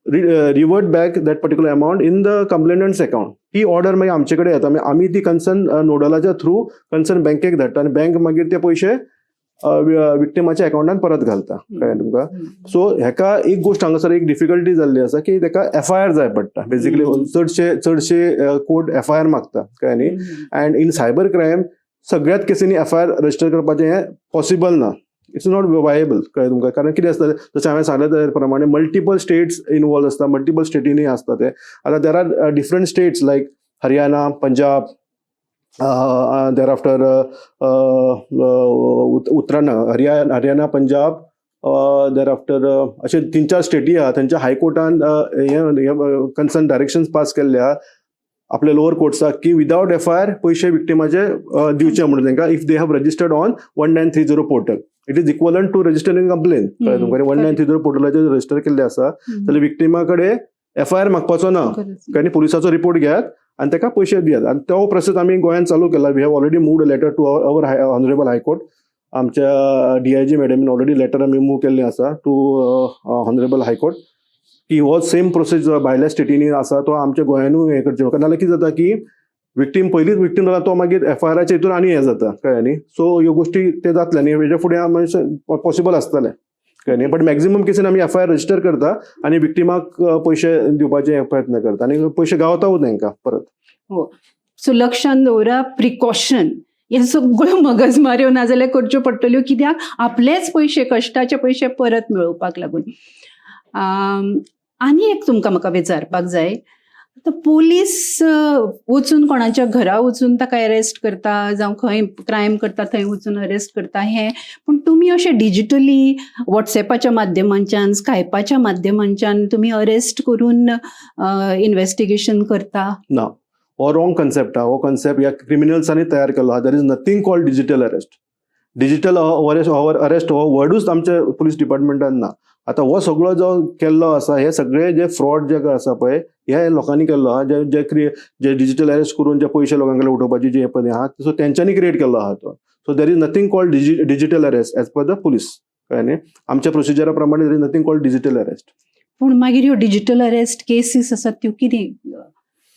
revert back that particular amount in the complainant's account. ती ऑर्डर मागीर आमचे कडेन येता, मागीर आमी ती कन्सर्न नोडलाच्या थ्रू कन्सर्न बँकेक धाडटा आनी बँक मागीर ते पयशे विक्टिमाच्या अकाउंटान परत घालता, कळ्ळें तुमकां? सो हेका एक गोश्ट हांगासर एक डिफिकल्टी जाल्ली आसा की ताका एफआयआर जाय पडटा बेसिकली. चडशे चडशे कोर्ट एफआयआर मागता, कळ्ळें न्ही? अँड इन सायबर क्रायम सगळ्यात केसींनी एफआयआर रजिस्टर करपाचें हें पॉसिबल ना, it's not viable, कळ्ळें तुमकां? कारण कितें आसता, जशें हांवें सांगलें त्या प्रमाणे मल्टिपल स्टेट्स इनवॉल्व आसता, मल्टिपल स्टेटींनी आसता ते. आतां there are different states like Haryana, Punjab, thereafter Uttarakhand, Haryana, Punjab, there after अशे तीन चार स्टेटी आहा, थंयच्या हायकोर्टान हे कन्सर्न डायरेक्शन्स पास केल्ले आहा आपल्या लोअर कोर्ट्साक की विदावट एफआयआर पयशे विक्टिमाचे दिवचे म्हणून तांकां, if they have registered on 1930 portal. It is equivalent to registering complain, कळ्ळें तुमकां? 1930 पोर्टलाचेर रजिस्टर केल्ले आसा जाल्यार विक्टिमा कडेन एफआयआर मागपाचो ना, आनी पुलिसाचो रिपोर्ट घेयात आनी ताका पयशे दियात. आनी तो प्रोसेस आमी गोंयांत चालू केला. We have already moved letter to our honourable High Court. आमच्या डीआयजी मॅडमीन ऑलरेडी लेटर आमी मूव केल्लें आसा टू ऑनरेबल हायकोर्ट की हो सेम प्रोसेस जो भायल्या स्टेटींनी आसा तो आमच्या गोंयानूय हें करचें. नाल्यार कितें जाता की विक्टीम पयलींच विक्टीम जाला, तो मागीर एफआयआराच्या हितून आनी हें जाता, कळ्ळें न्ही? सो ह्यो गोश्टी ते जातले आनी हेच्या फुडें पॉसिबल आसतलें, कळ्ळें न्ही? बट मॅक्झिमम केसीन आमी एफआयआर रजिस्टर करता आनी विक्टिमाक पयशे दिवपाचे प्रयत्न करता आनी पयशे गावतावूच तांकां परत. सो लक्षात दवरा, प्रिकॉशन हे सगळ्यो मगजमाऱ्यो नाजाल्यार करच्यो पडटल्यो, कित्याक आपलेच पयशे, कश्टाचे पयशे परत मेळोवपाक लागून. आनी एक तुमकां म्हाका विचारपाक जाय, आतां पोलीस वचून कोणाच्या घरा वचून ताका अरेस्ट करता जावं खंय क्रायम करता थंय वचून अरेस्ट करता हें, पूण तुमी अशें डिजिटली वॉट्सॅपाच्या माध्यमांच्यान, स्कायपाच्या माध्यमांच्यान तुमी अरेस्ट करून इन्वेस्टिगेशन करता? ना, हो रॉंग कन्सेप्ट आहा. हो कन्सेप्ट ह्या क्रिमिनल्सांनी तयार केल्लो आहा. There is nothing called digital arrest. Digital arrest हो वर्डूच आमच्या पुलीस डिपार्टमेंटान ना. आतां हो सगळो जो केल्लो आसा, हे सगळे जे फ्रॉड जे आसा पळय, हे लोकांनी केल्लो आहा, जे जे क्रिये जे डिजिटल अरेस्ट करून जे पयशे लोकां कडेन उठोवपाची जी हे पळय आहा, सो तेंच्यांनी क्रिएट केल्लो आहा तो. So there is nothing called digital arrest as per the police, कळ्ळें न्ही? आमच्या प्रोसिजरा प्रमाणे there is nothing called digital arrest. पूण मागीर ह्यो डिजिटल अरेस्ट केसीस आसात त्यो कितें,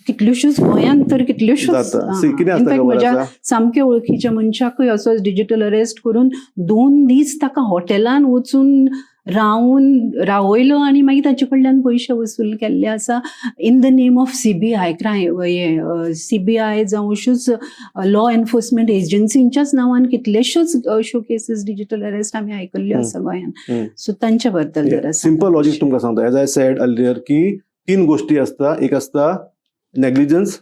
कितल्योश्योच गोंयांत तर कितल्योश्योच. जाता. See, कितें आसता इनफॅक्ट खबर म्हज्या आसा? सामक्या वळखीच्या मनशाकूय असोच डिजिटल अरेस्ट करून 2 दीस ताका हॉटेलान वचून रावून रावयलो आनी मागीर ताचे कडल्यान पयशे वसूल केल्ले आसा in the name of CBI crime. हे सीबीआय जावं अश्योच लॉ एनफोर्समेंट एजन्सींच्याच नांवान कितलेश्योच अश्यो केसीस डिजिटल अरेस्ट आमी आयकल्ल्यो आसा गोंयांत. सो तांच्या बद्दल जरा सिंपल लॉजीक तुमकां सांगता. एज I said earlier की तीन गोष्टी आसता. एक आसता negligence,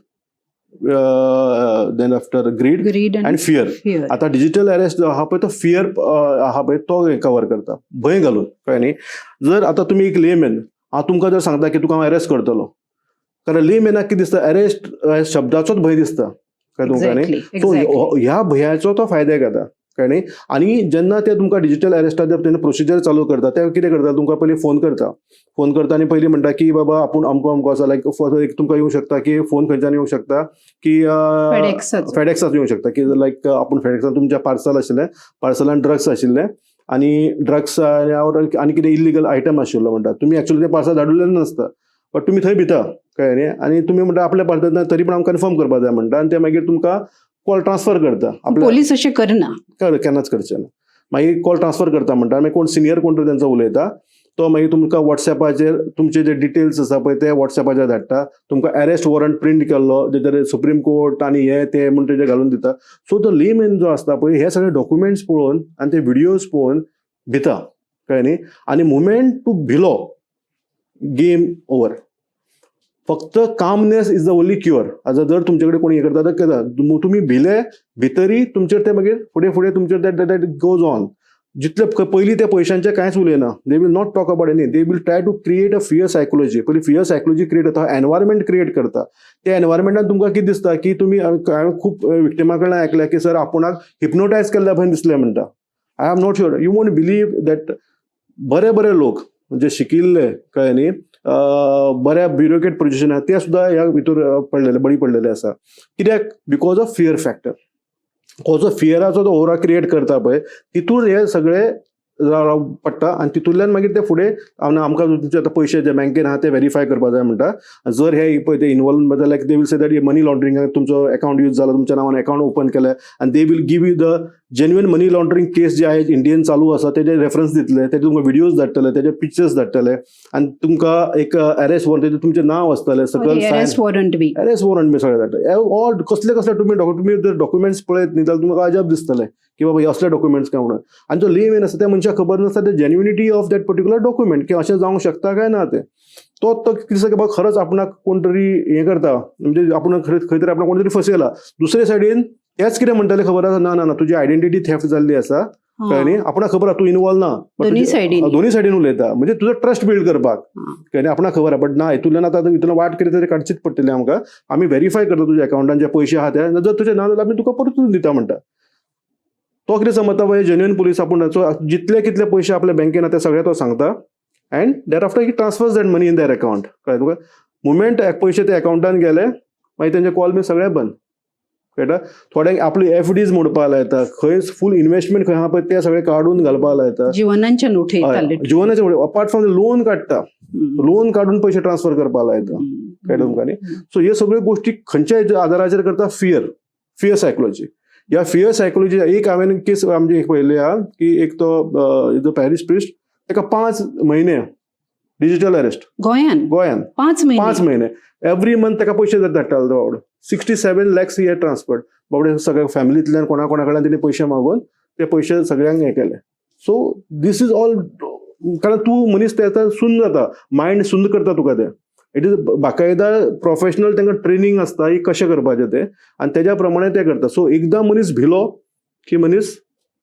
then after greed greed and fear. Fear. आता डिजिटल अरेस्ट जो आहा पळय तो फियर आहा पळय तो कवर करता भंय घालून, कळ्ळें न्ही. जर आतां तुमी एक लेमॅन, हांव तुमकां जर सांगता की तुका हांव अरेस्ट करतलो, कारण लेमॅनाक कितें दिसता, अरेस्ट शब्दाचोच भंय दिसता, कळ्ळें तुमकां न्ही. सो ह्या भंयाचो तो फायदो घेता, कळ्ळें न्ही. आनी जेन्ना ते तुमकां डिजिटल अरेस्टाचे तेन्ना प्रोसिजर चालू करता, ते कितें करता, तुमकां पयलीं फोन करता, फोन करता आनी पयलीं म्हणटा की बाबा आपूण अमको अमको आसा, लायक एक तुमकां येवंक शकता की फोन खंयच्यान येवंक शकता की फेडेक्साचो. फेडेक्साचो येवंक शकता की लायक आपूण फेडेक्सान तुमच्या पार्सल आशिल्लें, पार्सलान ड्रग्स आशिल्लें आनी ड्रग्स आनी कितें इल्लिगल आयटम आशिल्लो म्हणटा, तुमी एक्चुअली तें पार्सल धाडिल्लें नासता, बट तुमी थंय भिता, कळ्ळें न्ही, आनी तुमी म्हणटा आपल्या पार्सल ना तरी पण आमकां कन्फर्म करपा जाय म्हणटा, आनी ते मागीर तुमकां कॉल ट्रान्सफर करता आपल्या. पोलीस अशें करना. केन्नाच करचे ना. मागीर कॉल ट्रान्सफर करता म्हणटा, मागीर कोण सिनियर कोण तरी तेंचो उलयता, तो मागीर तुमकां वॉट्सॅपाचेर तुमचे जे डिटेल्स आसा पळय ते वॉट्सॅपाचेर धाडटा, तुमकां अरेस्ट वॉरंट प्रिंट केल्लो जेचेर सुप्रीम कोर्ट आनी हे ते म्हूण तेजे घालून दिता. सो तो लेमॅन जो आसता पळय हे सगळे डॉक्युमेंट्स पळोवन आनी ते व्हिडियोज पळोवन भिता, कळ्ळें न्ही. आनी मुमेंट तूं भिलो, गेम ओवर. फक्त calmness is the only cure. आतां जर तुमचे कडेन कोण हें करता तर करता, तुमी भिले भितरी तुमचेर ते मागीर फुडें फुडें तुमचेर that goes on. जितले पयलीं ते पयशांचें कांयच उलयना, they will not talk about any, they will try to create a fear psychology. पयलीं फियर सायकोलॉजी क्रिएट जाता, एनवायरमेंट क्रिएट करता. त्या एनवायरमेंटान तुमकां कितें दिसता की तुमी, हांवें खूब विक्टिमा कडल्यान आयकलें की सर आपूणाक हिप्नोटायज केल्ल्या भशेन दिसलें म्हणटा. I am not sure, you won't believe that बरे बरे लोक जे शिकिल्ले, कळ्ळें न्ही, बऱ्या ब्युरोक्रेट पोजिशन आहा ते सुद्दां ह्या भितर पडलेले, बळी पडलेले आसा. कित्याक? Because of fear factor. हो जो फियराचो जो ओरा क्रिएट करता पळय तितून हे सगळे पडटा आनी तितूंतल्यान मागीर ते फुडें आमकां तुमचे आतां पयशे जे बँकेन आहा ते वेरीफाय करपा जाय म्हणटा. जर हे पळय ते इनवॉल्व जाल्यार they will say that money लॉन्ड्रिंगाक तुमचो अकाउंट यूज जाला, तुमच्या नांवान अकाउंट ओपन केलें, आनी they will give you the genuine money laundering case जे आहे इंडियन चालू आसा तेजे रेफरन्स दितले, तेजे तुमकां व्हिडियोज धाडटले, तेजे पिक्चर्स धाडटले आनी तुमकां एक अरेस्ट वॉरंट तुमचें नांव आसतलें सकयल, अरेस्ट वॉरंट बी, अरेस्ट वॉरंट बी सगळें धाडटा. ऑल कसले कसले तुमी तुमी जर डॉक्युमेंट्स पळयत न्ही जाल्यार तुमकां अजाप दिसतलें की बाबा हे असले डॉक्युमेंट्स काय म्हणून. आनी जो लेमेन आसा त्या मनशाक खबर नासता ते genuinity of that particular document की अशें जावंक शकता काय ना. ते तो कितें दिसता की बाबा खरोच आपणाक कोण तरी हें करता, म्हणजे आपूण खंय तरी आपणाक कोण तरी फसयला. दुसरे सायडीन तेच कितें म्हणटले खबर आसा, ना ना ना तुजी आयडेंटिटी थेफ्ट जाल्ली आसा, कळ्ळें न्ही, आपणाक खबर आसा तूं इनवॉल्व ना, दोन्ही सायडीन, दोन्ही सायडीन उलयता, म्हणजे तुजो ट्रस्ट बिल्ड करपाक, कळ्ळें, आपणाक खबर आसा बट ना हितूंतल्यान आतां हितूंतल्यान वाट कितें तरी काडचीच पडटली आमकां, आमी व्हेरीफाय करता तुज्या अकाउंटान जे पयशे आहा ते, जर तुजे ना जाल्यार आमी तुका परतून दिता म्हणटा. तो कितें समजता पळय जेन्युइन पुलीस आपूण, जितले कितले पयशे आपल्या बँकेन आहा ते सगळे तो सांगता, and thereafter he transfers that money in their account. कळ्ळें तुका? मुमेंट पयशे ते अकाउंटान गेले मागीर तेंचे कॉल बी सगळे बंद, कळटा. थोड्यांक आपली एफडीज मोडपाक लायता, खंय फूल इन्व्हेस्टमेंट खंय आहा पळय ते सगळे काडून घालपाक लायता, जिवनांच्या नोटे, जिवनाचे अपार्ट फ्रॉम लोन काडटा, लोन काडून पयशे ट्रान्सफर करपाक लायता, कळटा तुमकां न्ही. सो ह्यो सगळ्यो गोश्टी खंयच्या आदाराचेर करता, फियर, फियर सायकोलॉजी. ह्या फियर सायकोलॉजी एक हांवें केस आमची एक पळयल्ली आहा की एक तो पॅरीस प्रिस्ट ताका 5 म्हयने डिजिटल अरेस्ट गोंयान, गोंयान 5 म्हयने, 5 म्हयने एवरी मंथ ताका पयशे धाडटालो तो बाबडो. 67 लॅक्स हे ट्रान्सफर बाबडे सगळ्या फॅमिलींतल्यान कोणा कोणा कडल्यान तेणी पयशे मागून ते पयशे सगळ्यांक हें केले. सो these is all, कारण तूं मनीस ते आतां सुन्न जाता, मायंड सुन्न करता तुका ते. It is बाकायदा प्रोफेशनल तांकां ट्रेनींग आसता की कशें करपाचें तें, आनी तेज्या प्रमाणे ते करता. सो एकदां मनीस भिलो की मनीस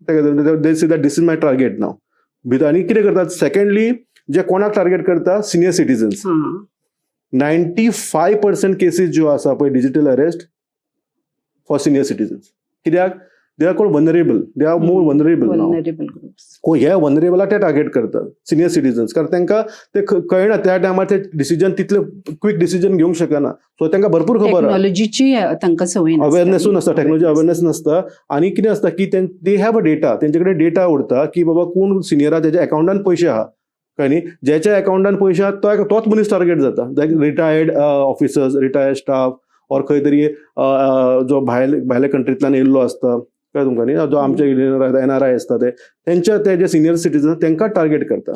they see that this is my target now भिता. आनी कितें करतात सेकंडली, जे कोणाक टार्गेट करता, सिनियर सिटीजन्स. 95% केसीस ज्यो आसा पळय digital arrest for senior citizens. कित्याक? They are called vulnerable, they are more vulnerable now. Vulnerable groups. हे वनरेबलाक ते टार्गेट करतात सिनियर सिटीजन्स, कारण तांकां ते कळना त्या टायमार ते डिसिजन तितले क्विक डिसिजन घेवंक शकना. सो तांकां भरपूर खबर आहा, टेक्नॉलॉजीची तांकां संवय अवेरनेसूय नासता, टेक्नॉलॉजी अवेरनेस नासता. आनी कितें आसता की they have a data, तेंचे कडेन डेटा उरता की बाबा कोण सिनियरा तेच्या अकाउंटान पयशे आहा, कळ्ळें न्ही. ज्याच्या अकाउंटान पयशे आहा तो तोच मनीस टार्गेट जाता, like retired officers, retired staff, or खंय तरी जो भायले भायल्या कंट्रींतल्यान येयल्लो आसता, कळ्ळें तुमकां न्ही, जो आमच्या एनआरआय आसता ते तेंच्या ते जे सिनियर सिटीजन तांकां टार्गेट करता.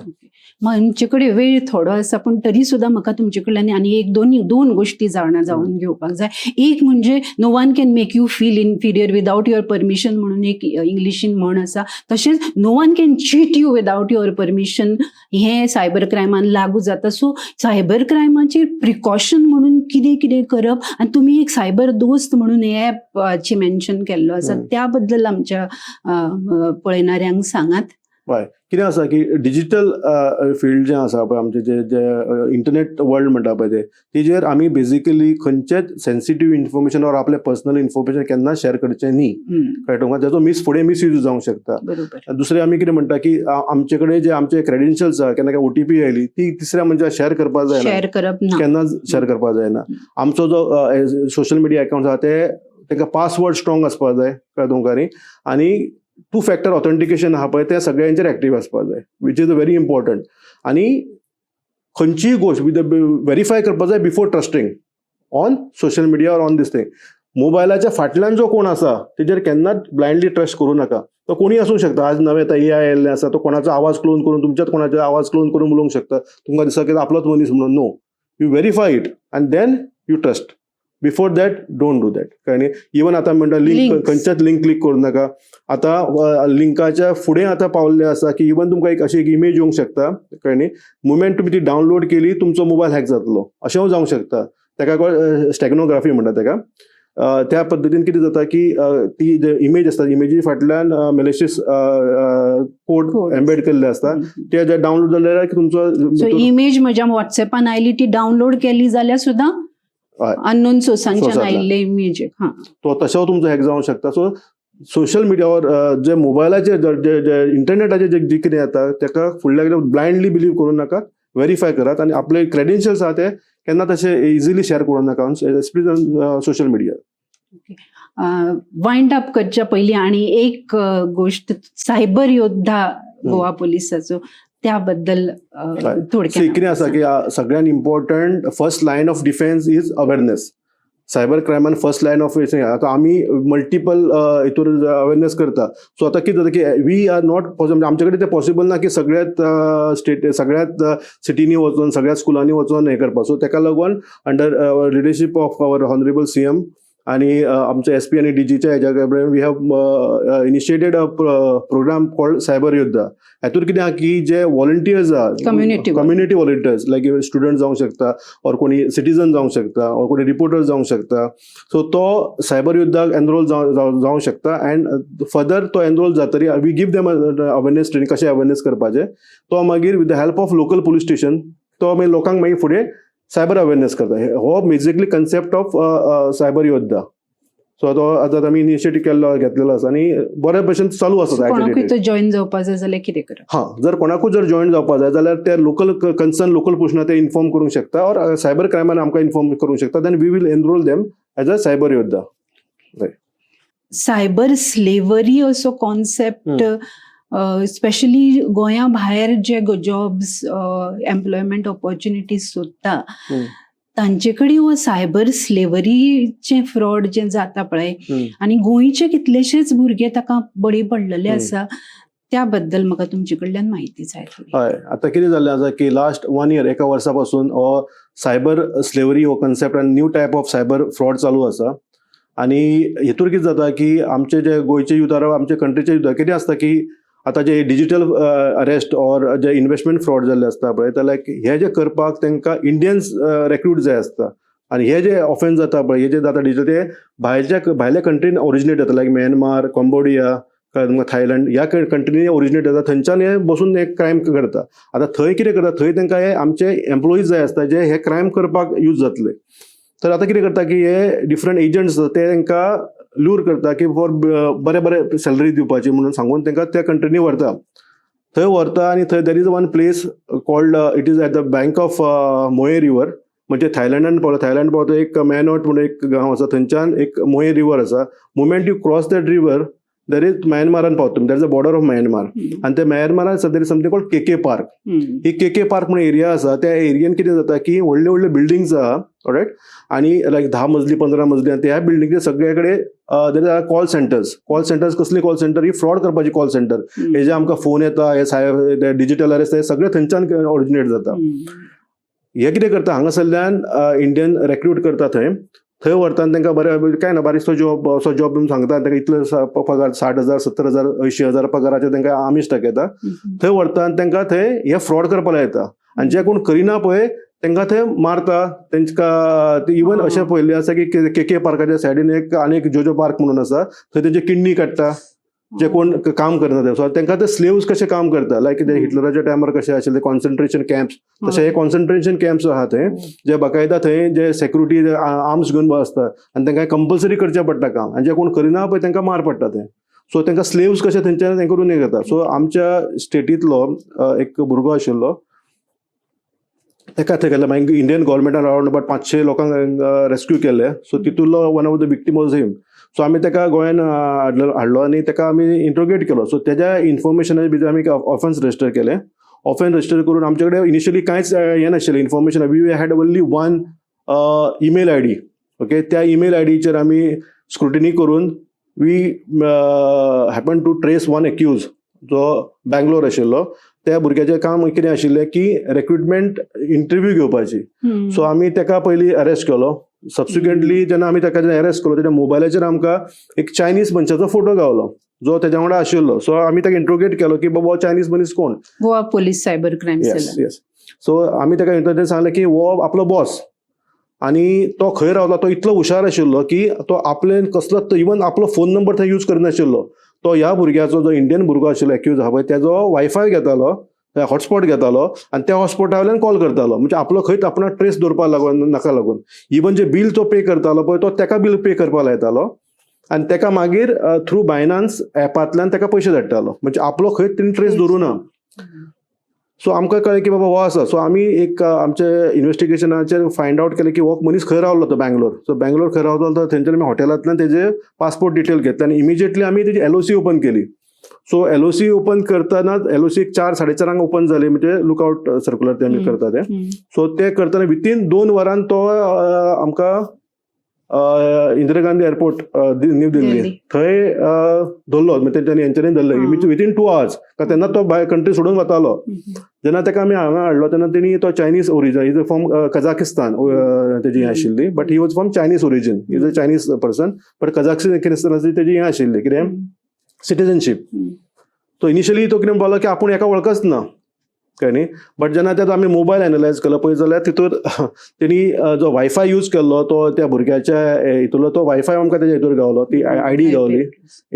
आमचे कडेन वेळ थोडो आसा, पूण तरी सुद्दां म्हाका तुमचे कडल्यान आनी एक दोन दोन गोश्टी जाणा जावन घेवपाक जाय. एक म्हणजे "No one can make you feel inferior without your permission" म्हणून एक इंग्लिशीन म्हण आसा. तशेंच "No one can cheat you without your permission" हें सायबर क्रायमान लागू जाता. सो सायबर क्रायमाचेर प्रिकॉशन म्हणून कितें कितें करप आनी तुमी एक सायबर दोस्त म्हणून ऍपाची मेन्शन केल्लो आसा, त्या बद्दल आमच्या पळयणाऱ्यांक सांगात. कितें आसा की डिजिटल फिल्ड जें आसा पळय, आमचें जे जे इंटरनेट वर्ल्ड म्हणटा पळय ते, तेजेर आमी बेजिकली खंयचेच सेन्सिटीव इन्फॉर्मेशन ऑर आपलें पर्सनल इन्फॉर्मेशन केन्नाच शेअर करचें न्ही. कळ्ळें तुमकां? तेजो मीस फुडें मिसयूज जावंक शकता. दुसरें आमी कितें म्हणटा की आमचे कडेन जे आमचे क्रेडेन्शियल्स आहा, केन्ना केन्ना ओटीपी आयली, ती तिसऱ्या मनशाक शेअर करपाक जायना. शेअर करप ना. केन्नाच शेअर करपाक जायना. आमचो जो सोशल मिडिया अकाउंट आहा, ते ताका पासवर्ड स्ट्रॉंग आसपाक जाय. कळ्ळें तुमकां न्ही? आनी टू फॅक्टर ऑथेंटिकेशन आहा पळय, तें सगळ्यांचेर एक्टीव आसपाक जाय, which is a very important. आनी खंयचीय गोश्ट विथ व्हेरीफाय करपाक जाय before trusting on social media or on this thing. मोबायलाच्या फाटल्यान जो कोण आसा तेजेर केन्नाच ब्लायंडली ट्रस्ट करूं नाका. तो कोणीय आसूंक शकता. आज नवें आतां एआय आयिल्लें आसा. तो कोणाचो आवाज क्लोन करून, तुमच्याच कोणाचो आवाज क्लोन करून उलोवंक शकता. तुमकां दिसता की आपलोच मनीस म्हणून. No, you verify it and then you trust. Before that, don't do that. कळ्ळें न्ही? इवन आतां म्हणटा लिंक, Links. खंयच्याच लिंक क्लिक करूं नाका. आतां लिंकाच्या फुडें आतां पावल्लें आसा की इवन तुमकां एक अशी एक इमेज येवंक शकता. कळ्ळें न्ही? मुमेंट तुमी ती डावनलोड केली, तुमचो मोबायल हॅक जातलो, अशेंय जावंक शकता. ताका स्टेगनोग्राफी म्हणटा ताका. त्या पद्दतीन कितें जाता की ती जे इमेज आसता, इमेजी फाटल्यान मेलिशियस कोड Code. Embed केल्ले आसता. ते जे डावनलोड जाले की तुमचो सो इमेज म्हज्या व्हॉट्सएपान आयली, ती डावनलोड केली जाल्यार सुद्दां अननोन सोर्सांच्यान सोर्सांतल्यान. आयिल्ले इमेज, हा. तो तसो तुमचो हॅक जावंक शकता. सो सोशल मिडियावर जे मोबायलाचेर जे जे इंटरनेटाचेर जे जे कितें येता, ताका फुडल्या ब्लायंडली बिलीव करूं नाका. व्हेरीफाय करात आनी आपले क्रेडेन्शियल्स आहा ते केन्ना तशे इजिली शेअर करूं नाका, especially social media. Wind up करच्या पयलीं आणि एक गोष्ट, सायबर योद्धा गोवा पोलिसाचो, त्या बद्दल थोडक्यात. कितें आसा की सगळ्यात important first line of defence is awareness. Cyber क्रायमान first line of, आतां आमी मल्टिपल हितूर अवेरनेस करता. सो आतां कितें जाता की we are not possible, आमचे कडेन तें पॉसिबल ना की सगळ्यात स्टेट, सगळ्यात सिटींनी वचून, सगळ्यात स्कुलांनी वचून हें करपाक. सो ताका लागून under leadership of our honourable CM आणि आमचे एस पी आनी डीजीच्या हेज्या we have initiated a program called Cyber Yoddha. हातूंत कितें आहा की जे व्हॉलंटियर्स आहा, Community. Community volunteers, like student जावंक शकता ऑर कोणी सिटीजन जावंक शकता ऑर कोणी रिपोर्टर जावंक शकता, सो तो सायबर योद्धाक एनरोल जावंक शकता. अँड फर्दर तो एनरोल जातरी we give them awareness training, कशें अवेरनेस करपाचें. तो मागीर with the help of local police station तो मागीर लोकांक मागीर फुडें सायबर अवेरनेस करता. हो basically concept of cyber Yoddha. So तो आतां आमी इनिशिएटीव केल्लो, घेतलेलो आसा आनी बऱ्या भशेन चालू आसा. कोणाकूय तो जॉईन जावपाक जाय जाल्यार कितें करप? हां, जर कोणाकूय जर जॉईन जावपाक जाय जाल्यार ते लोकल कन्सर्न लोकल पुलिसांक ते इन्फॉर्म करूंक शकता ऑर सायबर क्रायमान आमकां इन्फॉर्म करूंक शकता. Then we will enroll them as a cyber Yoddha. Cyber slavery असो कॉन्सेप्ट, स्पेशली गोंया भायर जे जॉब्स, एम्प्लॉयमेंट ऑपॉर्च्युनिटीज सोदता, तांचे कडेन हो सायबर स्लेवरीचे फ्रॉड जे जाता पळय आनी गोंयचे कितलेशेच भुरगे ताका बळी पडलेले आसा, त्या बद्दल म्हाका तुमचे कडल्यान म्हायती जाय थोडी. हय, आतां कितें जाल्लें आसा की लास्ट वन इयर, एका वर्सा पासून हो सायबर स्लेवरी हो कन्सेप्ट आनी new type of cyber fraud चालू आसा. आनी हेतूर कितें जाता की आमचे जे गोंयचे युथ, आमचे कंट्रीचे युथ, कितें आसता की आतां जे डिजिटल अरेस्ट ऑर जे इन्वेस्टमेंट फ्रॉड जाल्ले आसता पळय, ते लायक हे जे करपाक तांकां इंडियन्स रेक्रूट जाय आसता. आनी हे जे ऑफेन्स जाता पळय, हे जे जाता डिजिटल, ते भायल्या भायल्या कंट्रीन ओरिजिनेट जाता, लायक म्यानमार, कंबोडिया, थायलंड ह्या कंट्रीनी ओरिजिनेट जाता. थंयच्यान हे बसून हे क्रायम करता. आतां थंय कितें करता, थंय तांकां हे आमचे एम्प्लॉईज जाय आसता जे हे क्रायम करपाक यूज जातले. तर आतां कितें करता की हे डिफरंट एजंट्स आसता, ते तांकां लूर करता की फॉर बरे बरे सॅलरी दिवपाची म्हणून सांगून तांकां त्या कंट्रीनी व्हरता. थंय व्हरता आनी थंय there is one place called, it is at the bank of Moei River. म्हणजे थायलंडान पावलो, थायलंड पावता, एक मॅनॉट म्हणून एक गांव आसा, थंयच्यान एक मोये रिवर आसा. Moment you cross that river, There is म्यानमारान पावता तुमी. There is a border of Myanmar. आनी ते म्यानमारान there is something called KK Park. He K K park म्हणून एरिया आसा. त्या एरियेन कितें जाता की व्हडले व्हडले बिल्डिंग्स आहा, रायट, आनी लायक 10 मजली, 15 मजली, आनी त्या बिल्डिंगचे सगळे कडेन there are call centers. Call centers कसली कॉल सेंटर? ही फ्रॉड करपाची कॉल सेंटर. हे जे आमकां फोन येता, हे सायबर डिजिटल अरेस्ट, हे सगळे थंयच्यान ओरिजिनेट जाता. हे कितें करता, हांगासरल्यान इंडियन रेक्रूट करता, थंय थंय व्हरता आनी तांकां बरें काय ना बारीकसो जॉब, असो जॉब सांगता आनी तांकां इतलो पगार, 60,000, 70,000, 80,000 पगाराचेर तांकां आमीश दाखयता. थंय व्हरता आनी तांकां थंय हे फ्रॉड करपाक लायता आनी जे कोण करिना पळय तांकां थंय मारता तांकां. इवन अशें पळयल्लें आसा की के के पार्काच्या सायडीन एक आनी एक जोजो पार्क म्हणून आसा, थंय तेंचे किडनी काडटा जे कोण काम करना ते. सो तांकां ते स्लेव्स कशे काम करता, लायक ते हिटलराच्या टायमार कशे आशिल्ले कॉन्सन्ट्रेशन कॅम्प्स, तशे हे कॉन्सन्ट्रेशन कॅम्प्स आहा थंय, जे बाकायदा थंय जे सेक्युरिटी आर्म्स घेवन आसता आनी तांकां कंपल्सरी करचें पडटा काम आनी जे कोण करिना पळय तांकां मार पडटा थंय. सो तांकां स्लेव्स कशे थंयच्यान हें करून हें करता. सो आमच्या स्टेटींतलो एक भुरगो आशिल्लो, ताका थंय गेले. मागीर इंडियन गव्हर्मेंटान अरावंड अबाउट 500 लोकांक रेस्क्यू केले. सो तितूंतलो one of the victim was him. So आमी ताका गोंयान हाडलो आनी ताका आमी इंट्रोगेट केलो. सो तेज्या इन्फॉर्मेशना भितर आमी ऑफेन्स रजिस्टर केलें. ऑफेन्स रजिस्टर करून आमचे कडेन इनिशियली कांयच हें नाशिल्लें information. We had only one email ID, okay. त्या ईमेल I डीचेर आमी स्क्रुटिनी करून we happen to trace one accused जो बँगलोर आशिल्लो. त्या भुरग्याचें काम कितें आशिल्लें की रेक्रुटमेंट इंटरव्यू घेवपाची. सो आमी ताका पयलीं अरेस्ट केलो. सबसिक्वेंटली जेन्ना आमी ताका अरेस्ट केलो, तेज्या मोबायलाचेर आमकां एक चायनीज मनशाचो फोटो गावलो जो तेज्या वांगडा आशिल्लो. सो आमी ताका इंट्रोगेट केलो की बाबा हो चायनीज मनीस कोण? गोवा पोलीस सायबर क्रायम सेलान. येस. सो आमी ताका इंट्रोगेट सांगलें की हो आपलो बॉस आनी तो खंय रावला. तो इतलो हुशार आशिल्लो की तो आपले कसलोच, इवन आपलो फोन नंबर थंय यूज करनाशिल्लो. तो ह्या भुरग्याचो, जो इंडियन भुरगो आशिल्लो एक्यूज आहा पळय, तेजो वायफाय घेतालो, हॉटस्पॉट घेतालो आनी त्या हॉटस्पॉटा वयल्यान कॉल करतालो. म्हणजे आपलो खंयच आपणाक ट्रेस दवरपाक लागून नाका लागून. इवन जे बील तो पे करतालो पळय, तो तेका बील पे करपाक लायतालो आनी तेका मागीर थ्रू बायनान्स एपांतल्यान तेका पयशे धाडटालो. म्हणजे आपलो खंयच तेणी ट्रेस दवरूं ना. सो आमकां कळ्ळें की बाबा हो आसा. सो आमी एक आमचे इन्व्हेस्टिगेशनाचेर फायंड आवट केलें की हो मनीस खंय रावलो तो बँगलोर. सो बँगलोर खंय रावलो तो, थंयच्यान आमी हॉटेलांतल्यान तेजे पासपोर्ट डिटेल घेतले आनी इमिजिएटली आमी तेजी एलओसी ओपन केली. सो एलओसी ओपन करतना, एलओसी एक चार 4:30 ओपन जाली, म्हणजे लुकआउट सर्क्युलर ते आमी करता ते. सो ते करतना वितीन 2 वरान तो आमकां इंदिरा गांधी एअरपोर्ट, न्यू दिल्ली दिल्ली. थंय धरलो. म्हणजे तेंच्यांनी हेंच्यांनी धरलो वितीन 2 आवर्स, कारण तेन्ना तो भायर कंट्री सोडून वतालो. जेन्ना ताका आमी हांगा हाडलो तेन्ना तेणी तो Chinese origin, is from Kazakhstan तेजी हें आशिल्ली, but he was from Chinese origin, is a Chinese person, but कझाकिस्तानाची तेजी हें आशिल्ली कितें सिटीजनशीप. तो इनिशियली तो कितें म्हणपालो की आपूण हेका वळखच ना, कळ्ळें न्ही. बट जेन्ना तेजो आमी मोबायल एनलायज केलो पळय जाल्यार तितूर तेणी जो वायफाय यूज केल्लो तो त्या भुरग्याच्या हितूंतलो तो वायफाय आमकां तेज्या हितूर गावलो, ती आयडी गावली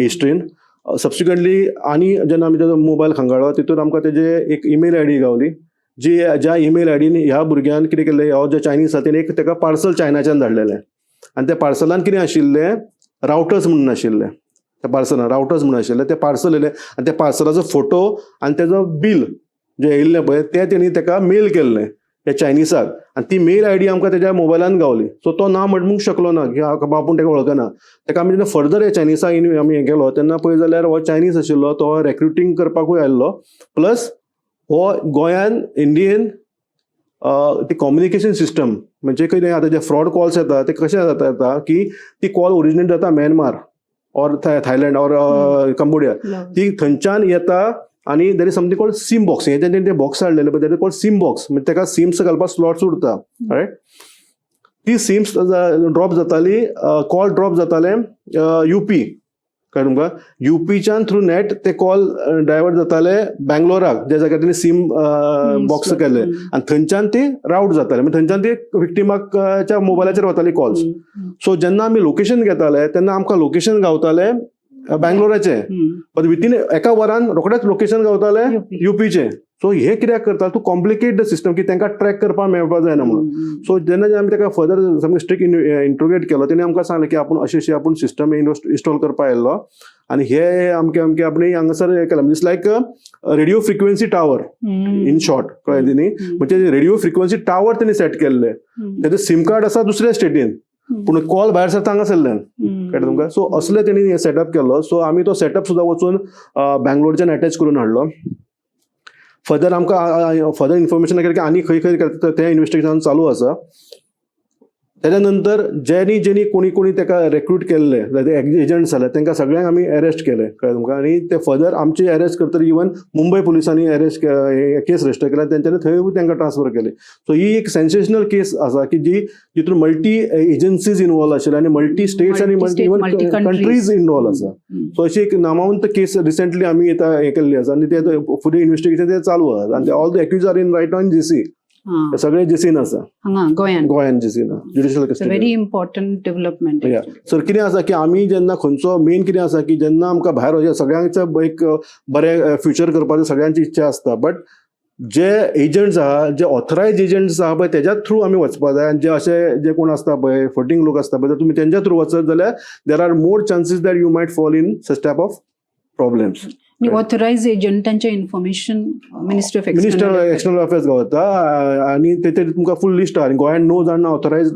हिस्ट्रीन. सबसिक्वेंटली आनी जेन्ना आमी तेजो मोबायल खंगाळ्ळो, तितून आमकां तेजे एक ईमेल आयडी गावली, जी ज्या ईमेल आयडीन ह्या भुरग्यान कितें केल्लें, हो जो चायनीज आसा तेणे एक ताका पार्सल चायनाच्यान धाडलेलें आनी त्या पार्सलान कितें आशिल्लें, रावटर्स म्हणून आशिल्लें. त्या पार्सलान रावटर्स म्हणून आशिल्लें. तें पार्सल येयलें आनी त्या पार्सलाचो फोटो आनी तेजो बील जें येयल्लें पळय तें तेणी ताका मेल केल्लें त्या चायनिसाक आनी ती मेल आयडी आमकां तेज्या मोबायलान गावली. सो तो ना म्हणूंक शकलो ना की बाबा आपूण ताका वळखना. ताका आमी जेन्ना फर्दर ह्या चायनिसाक आमी हें केलो तेन्ना पळय जाल्यार हो चायनीज आशिल्लो, तो रेक्रुटींग करपाकूय आयल्लो, प्लस हो गोंयान इंडियन ती कम्युनिकेशन सिस्टम, म्हणजे कितें आतां जे फ्रॉड कॉल्स येता ते कशे जाता येता की ती कॉल ओरिजिनेट जाता Myanmar or Thailand or Cambodia, ती थंयच्यान येता आनी there is something called SIM box. हें तेंच्यानी ते बॉक्स हाडलेले पळय, that is called SIM box. म्हणजे ताका सिम्स घालपाक स्लॉट्स उरता, रायट. ती सिम्स ड्रॉप जाताली, कॉल ड्रॉप जाताले युपी, कळ्ळें तुमकां? युपीच्यान थ्रू नेट ते कॉल डायवर्ट जाताले बँगलोराक, ज्या जाग्यार तेणी सीम बॉक्स केल्ले, आनी थंयच्यान ती रावट जाताले, मागीर थंयच्यान ती विक्टिमाच्या मोबायलाचेर वताली कॉल्स. सो जेन्ना आमी लोकेशन घेताले तेन्ना आमकां लोकेशन गावताले बँगलोराचें, बट वितीन एका वरान रोखडेच लोकेशन गावताले युपीचें. सो हे कित्याक करता? टू कॉम्प्लिकेट the system, की तांकां ट्रॅक करपाक मेळपाक जायना म्हणून. सो जेन्ना आमी ताका फर्दर सामकें स्ट्रिक्ट इंट्रोगेट केलो, तेणी आमकां सांगलें की आपूण अशी अशी आपूण सिस्टम इन्स्टॉल करपाक आयिल्लो आनी हे अमके अमके आपणे हांगासर हें केलां. It's like radio frequency tower in short, कळ्ळें न्ही? म्हणजे रेडिओ फ्रिक्वन्सी टावर तेणी सेट केल्ले. तेजें सीम कार्ड आसा दुसऱ्या स्टेटीन. पूण कॉल भायर सरता हांगासरल्यान. कळ्ळें तुमकां? सो असले तेणी सेटअप केल्लो. सो आमी तो सेटअप सुद्दां वचून बँगलोरच्यान अटॅच करून हाडलो. फर्दर आमकां फर्दर इन्फॉर्मेशन की आनी खंय खंय करता तें इन्वेस्टिगेशन चालू आसा. तेच्या नंतर जेनी जेनी कोणी कोणी ताका रेक्रूट केल्ले, एजंट्स जाले, तांकां सगळ्यांक आमी अरेस्ट केले. कळ्ळें तुमकां? आनी ते फर्दर आमचे अरेस्ट करतरी इवन मुंबय पुलिसांनी अरेस्ट केस रजिस्टर केला तेंच्यांनी, थंय तांकां ट्रान्सफर केले. सो ही एक सेन्सेशनल केस आसा की जी जितून मल्टी एजन्सीज इनवॉल्व आशिल्ले आनी मल्टी स्टेट्स आनी Multi-state, even multi-countries. Countries involve आसा. सो अशी एक नामावंत केस रिसेंटली आमी आतां हें केल्ली आसा आनी ते आतां फुडें इन्वेस्टिगेशन ते चालू आसा आनी all the accused are in right on JC. सगळे जेसीन आसा. हांगा गोंयान? गोंयान जेसीन, judicial custody. Very important development. Sir, कितें आसा की आमी जेन्ना खंयचो मेन कितें आसा की जेन्ना आमकां भायर वचचें, सगळ्यांचो एक बरें फ्युचर करपाची सगळ्यांची इच्छा आसता, बट जे एजंट्स आहा, जे ऑथरायज एजंट्स आहा पळय, तेज्या थ्रू आमी वचपा जाय. आनी जे अशे जे कोण आसता पळय, फटींग लोक आसता पळय, जर तुमी तेंच्या थ्रू वचत जाल्यार there are more chances that you might fall in such type of problems. आनी authorise एजंटांचे information ministry of minister external affairs गावता आनी तेचेर तुमकां फूल लिस्ट आहा. आनी गोंयांत णव जाण ऑथरायज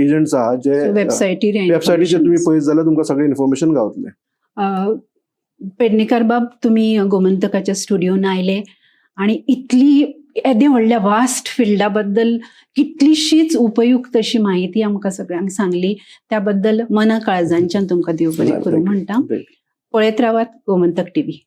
एजंट्स आहा जे वेबसायटीर. वेबसायटीचेर तुमी पळयत जाल्यार तुमकां सगळें इन्फॉर्मेशन गावतलें. पेडणेकर बाब, तुमी गोमंतकाच्या स्टुडियोन आयले आणि इतली येदे व्हडल्या वास्ट फिल्डा बद्दल कितलीशीच उपयुक्त अशी माहिती आमकां सगळ्यांक सांगली, त्या बद्दल मना काळजांच्यान तुमकां देव बरें करूं म्हणटा. पळयत रावात गोमंतक टीव्ही.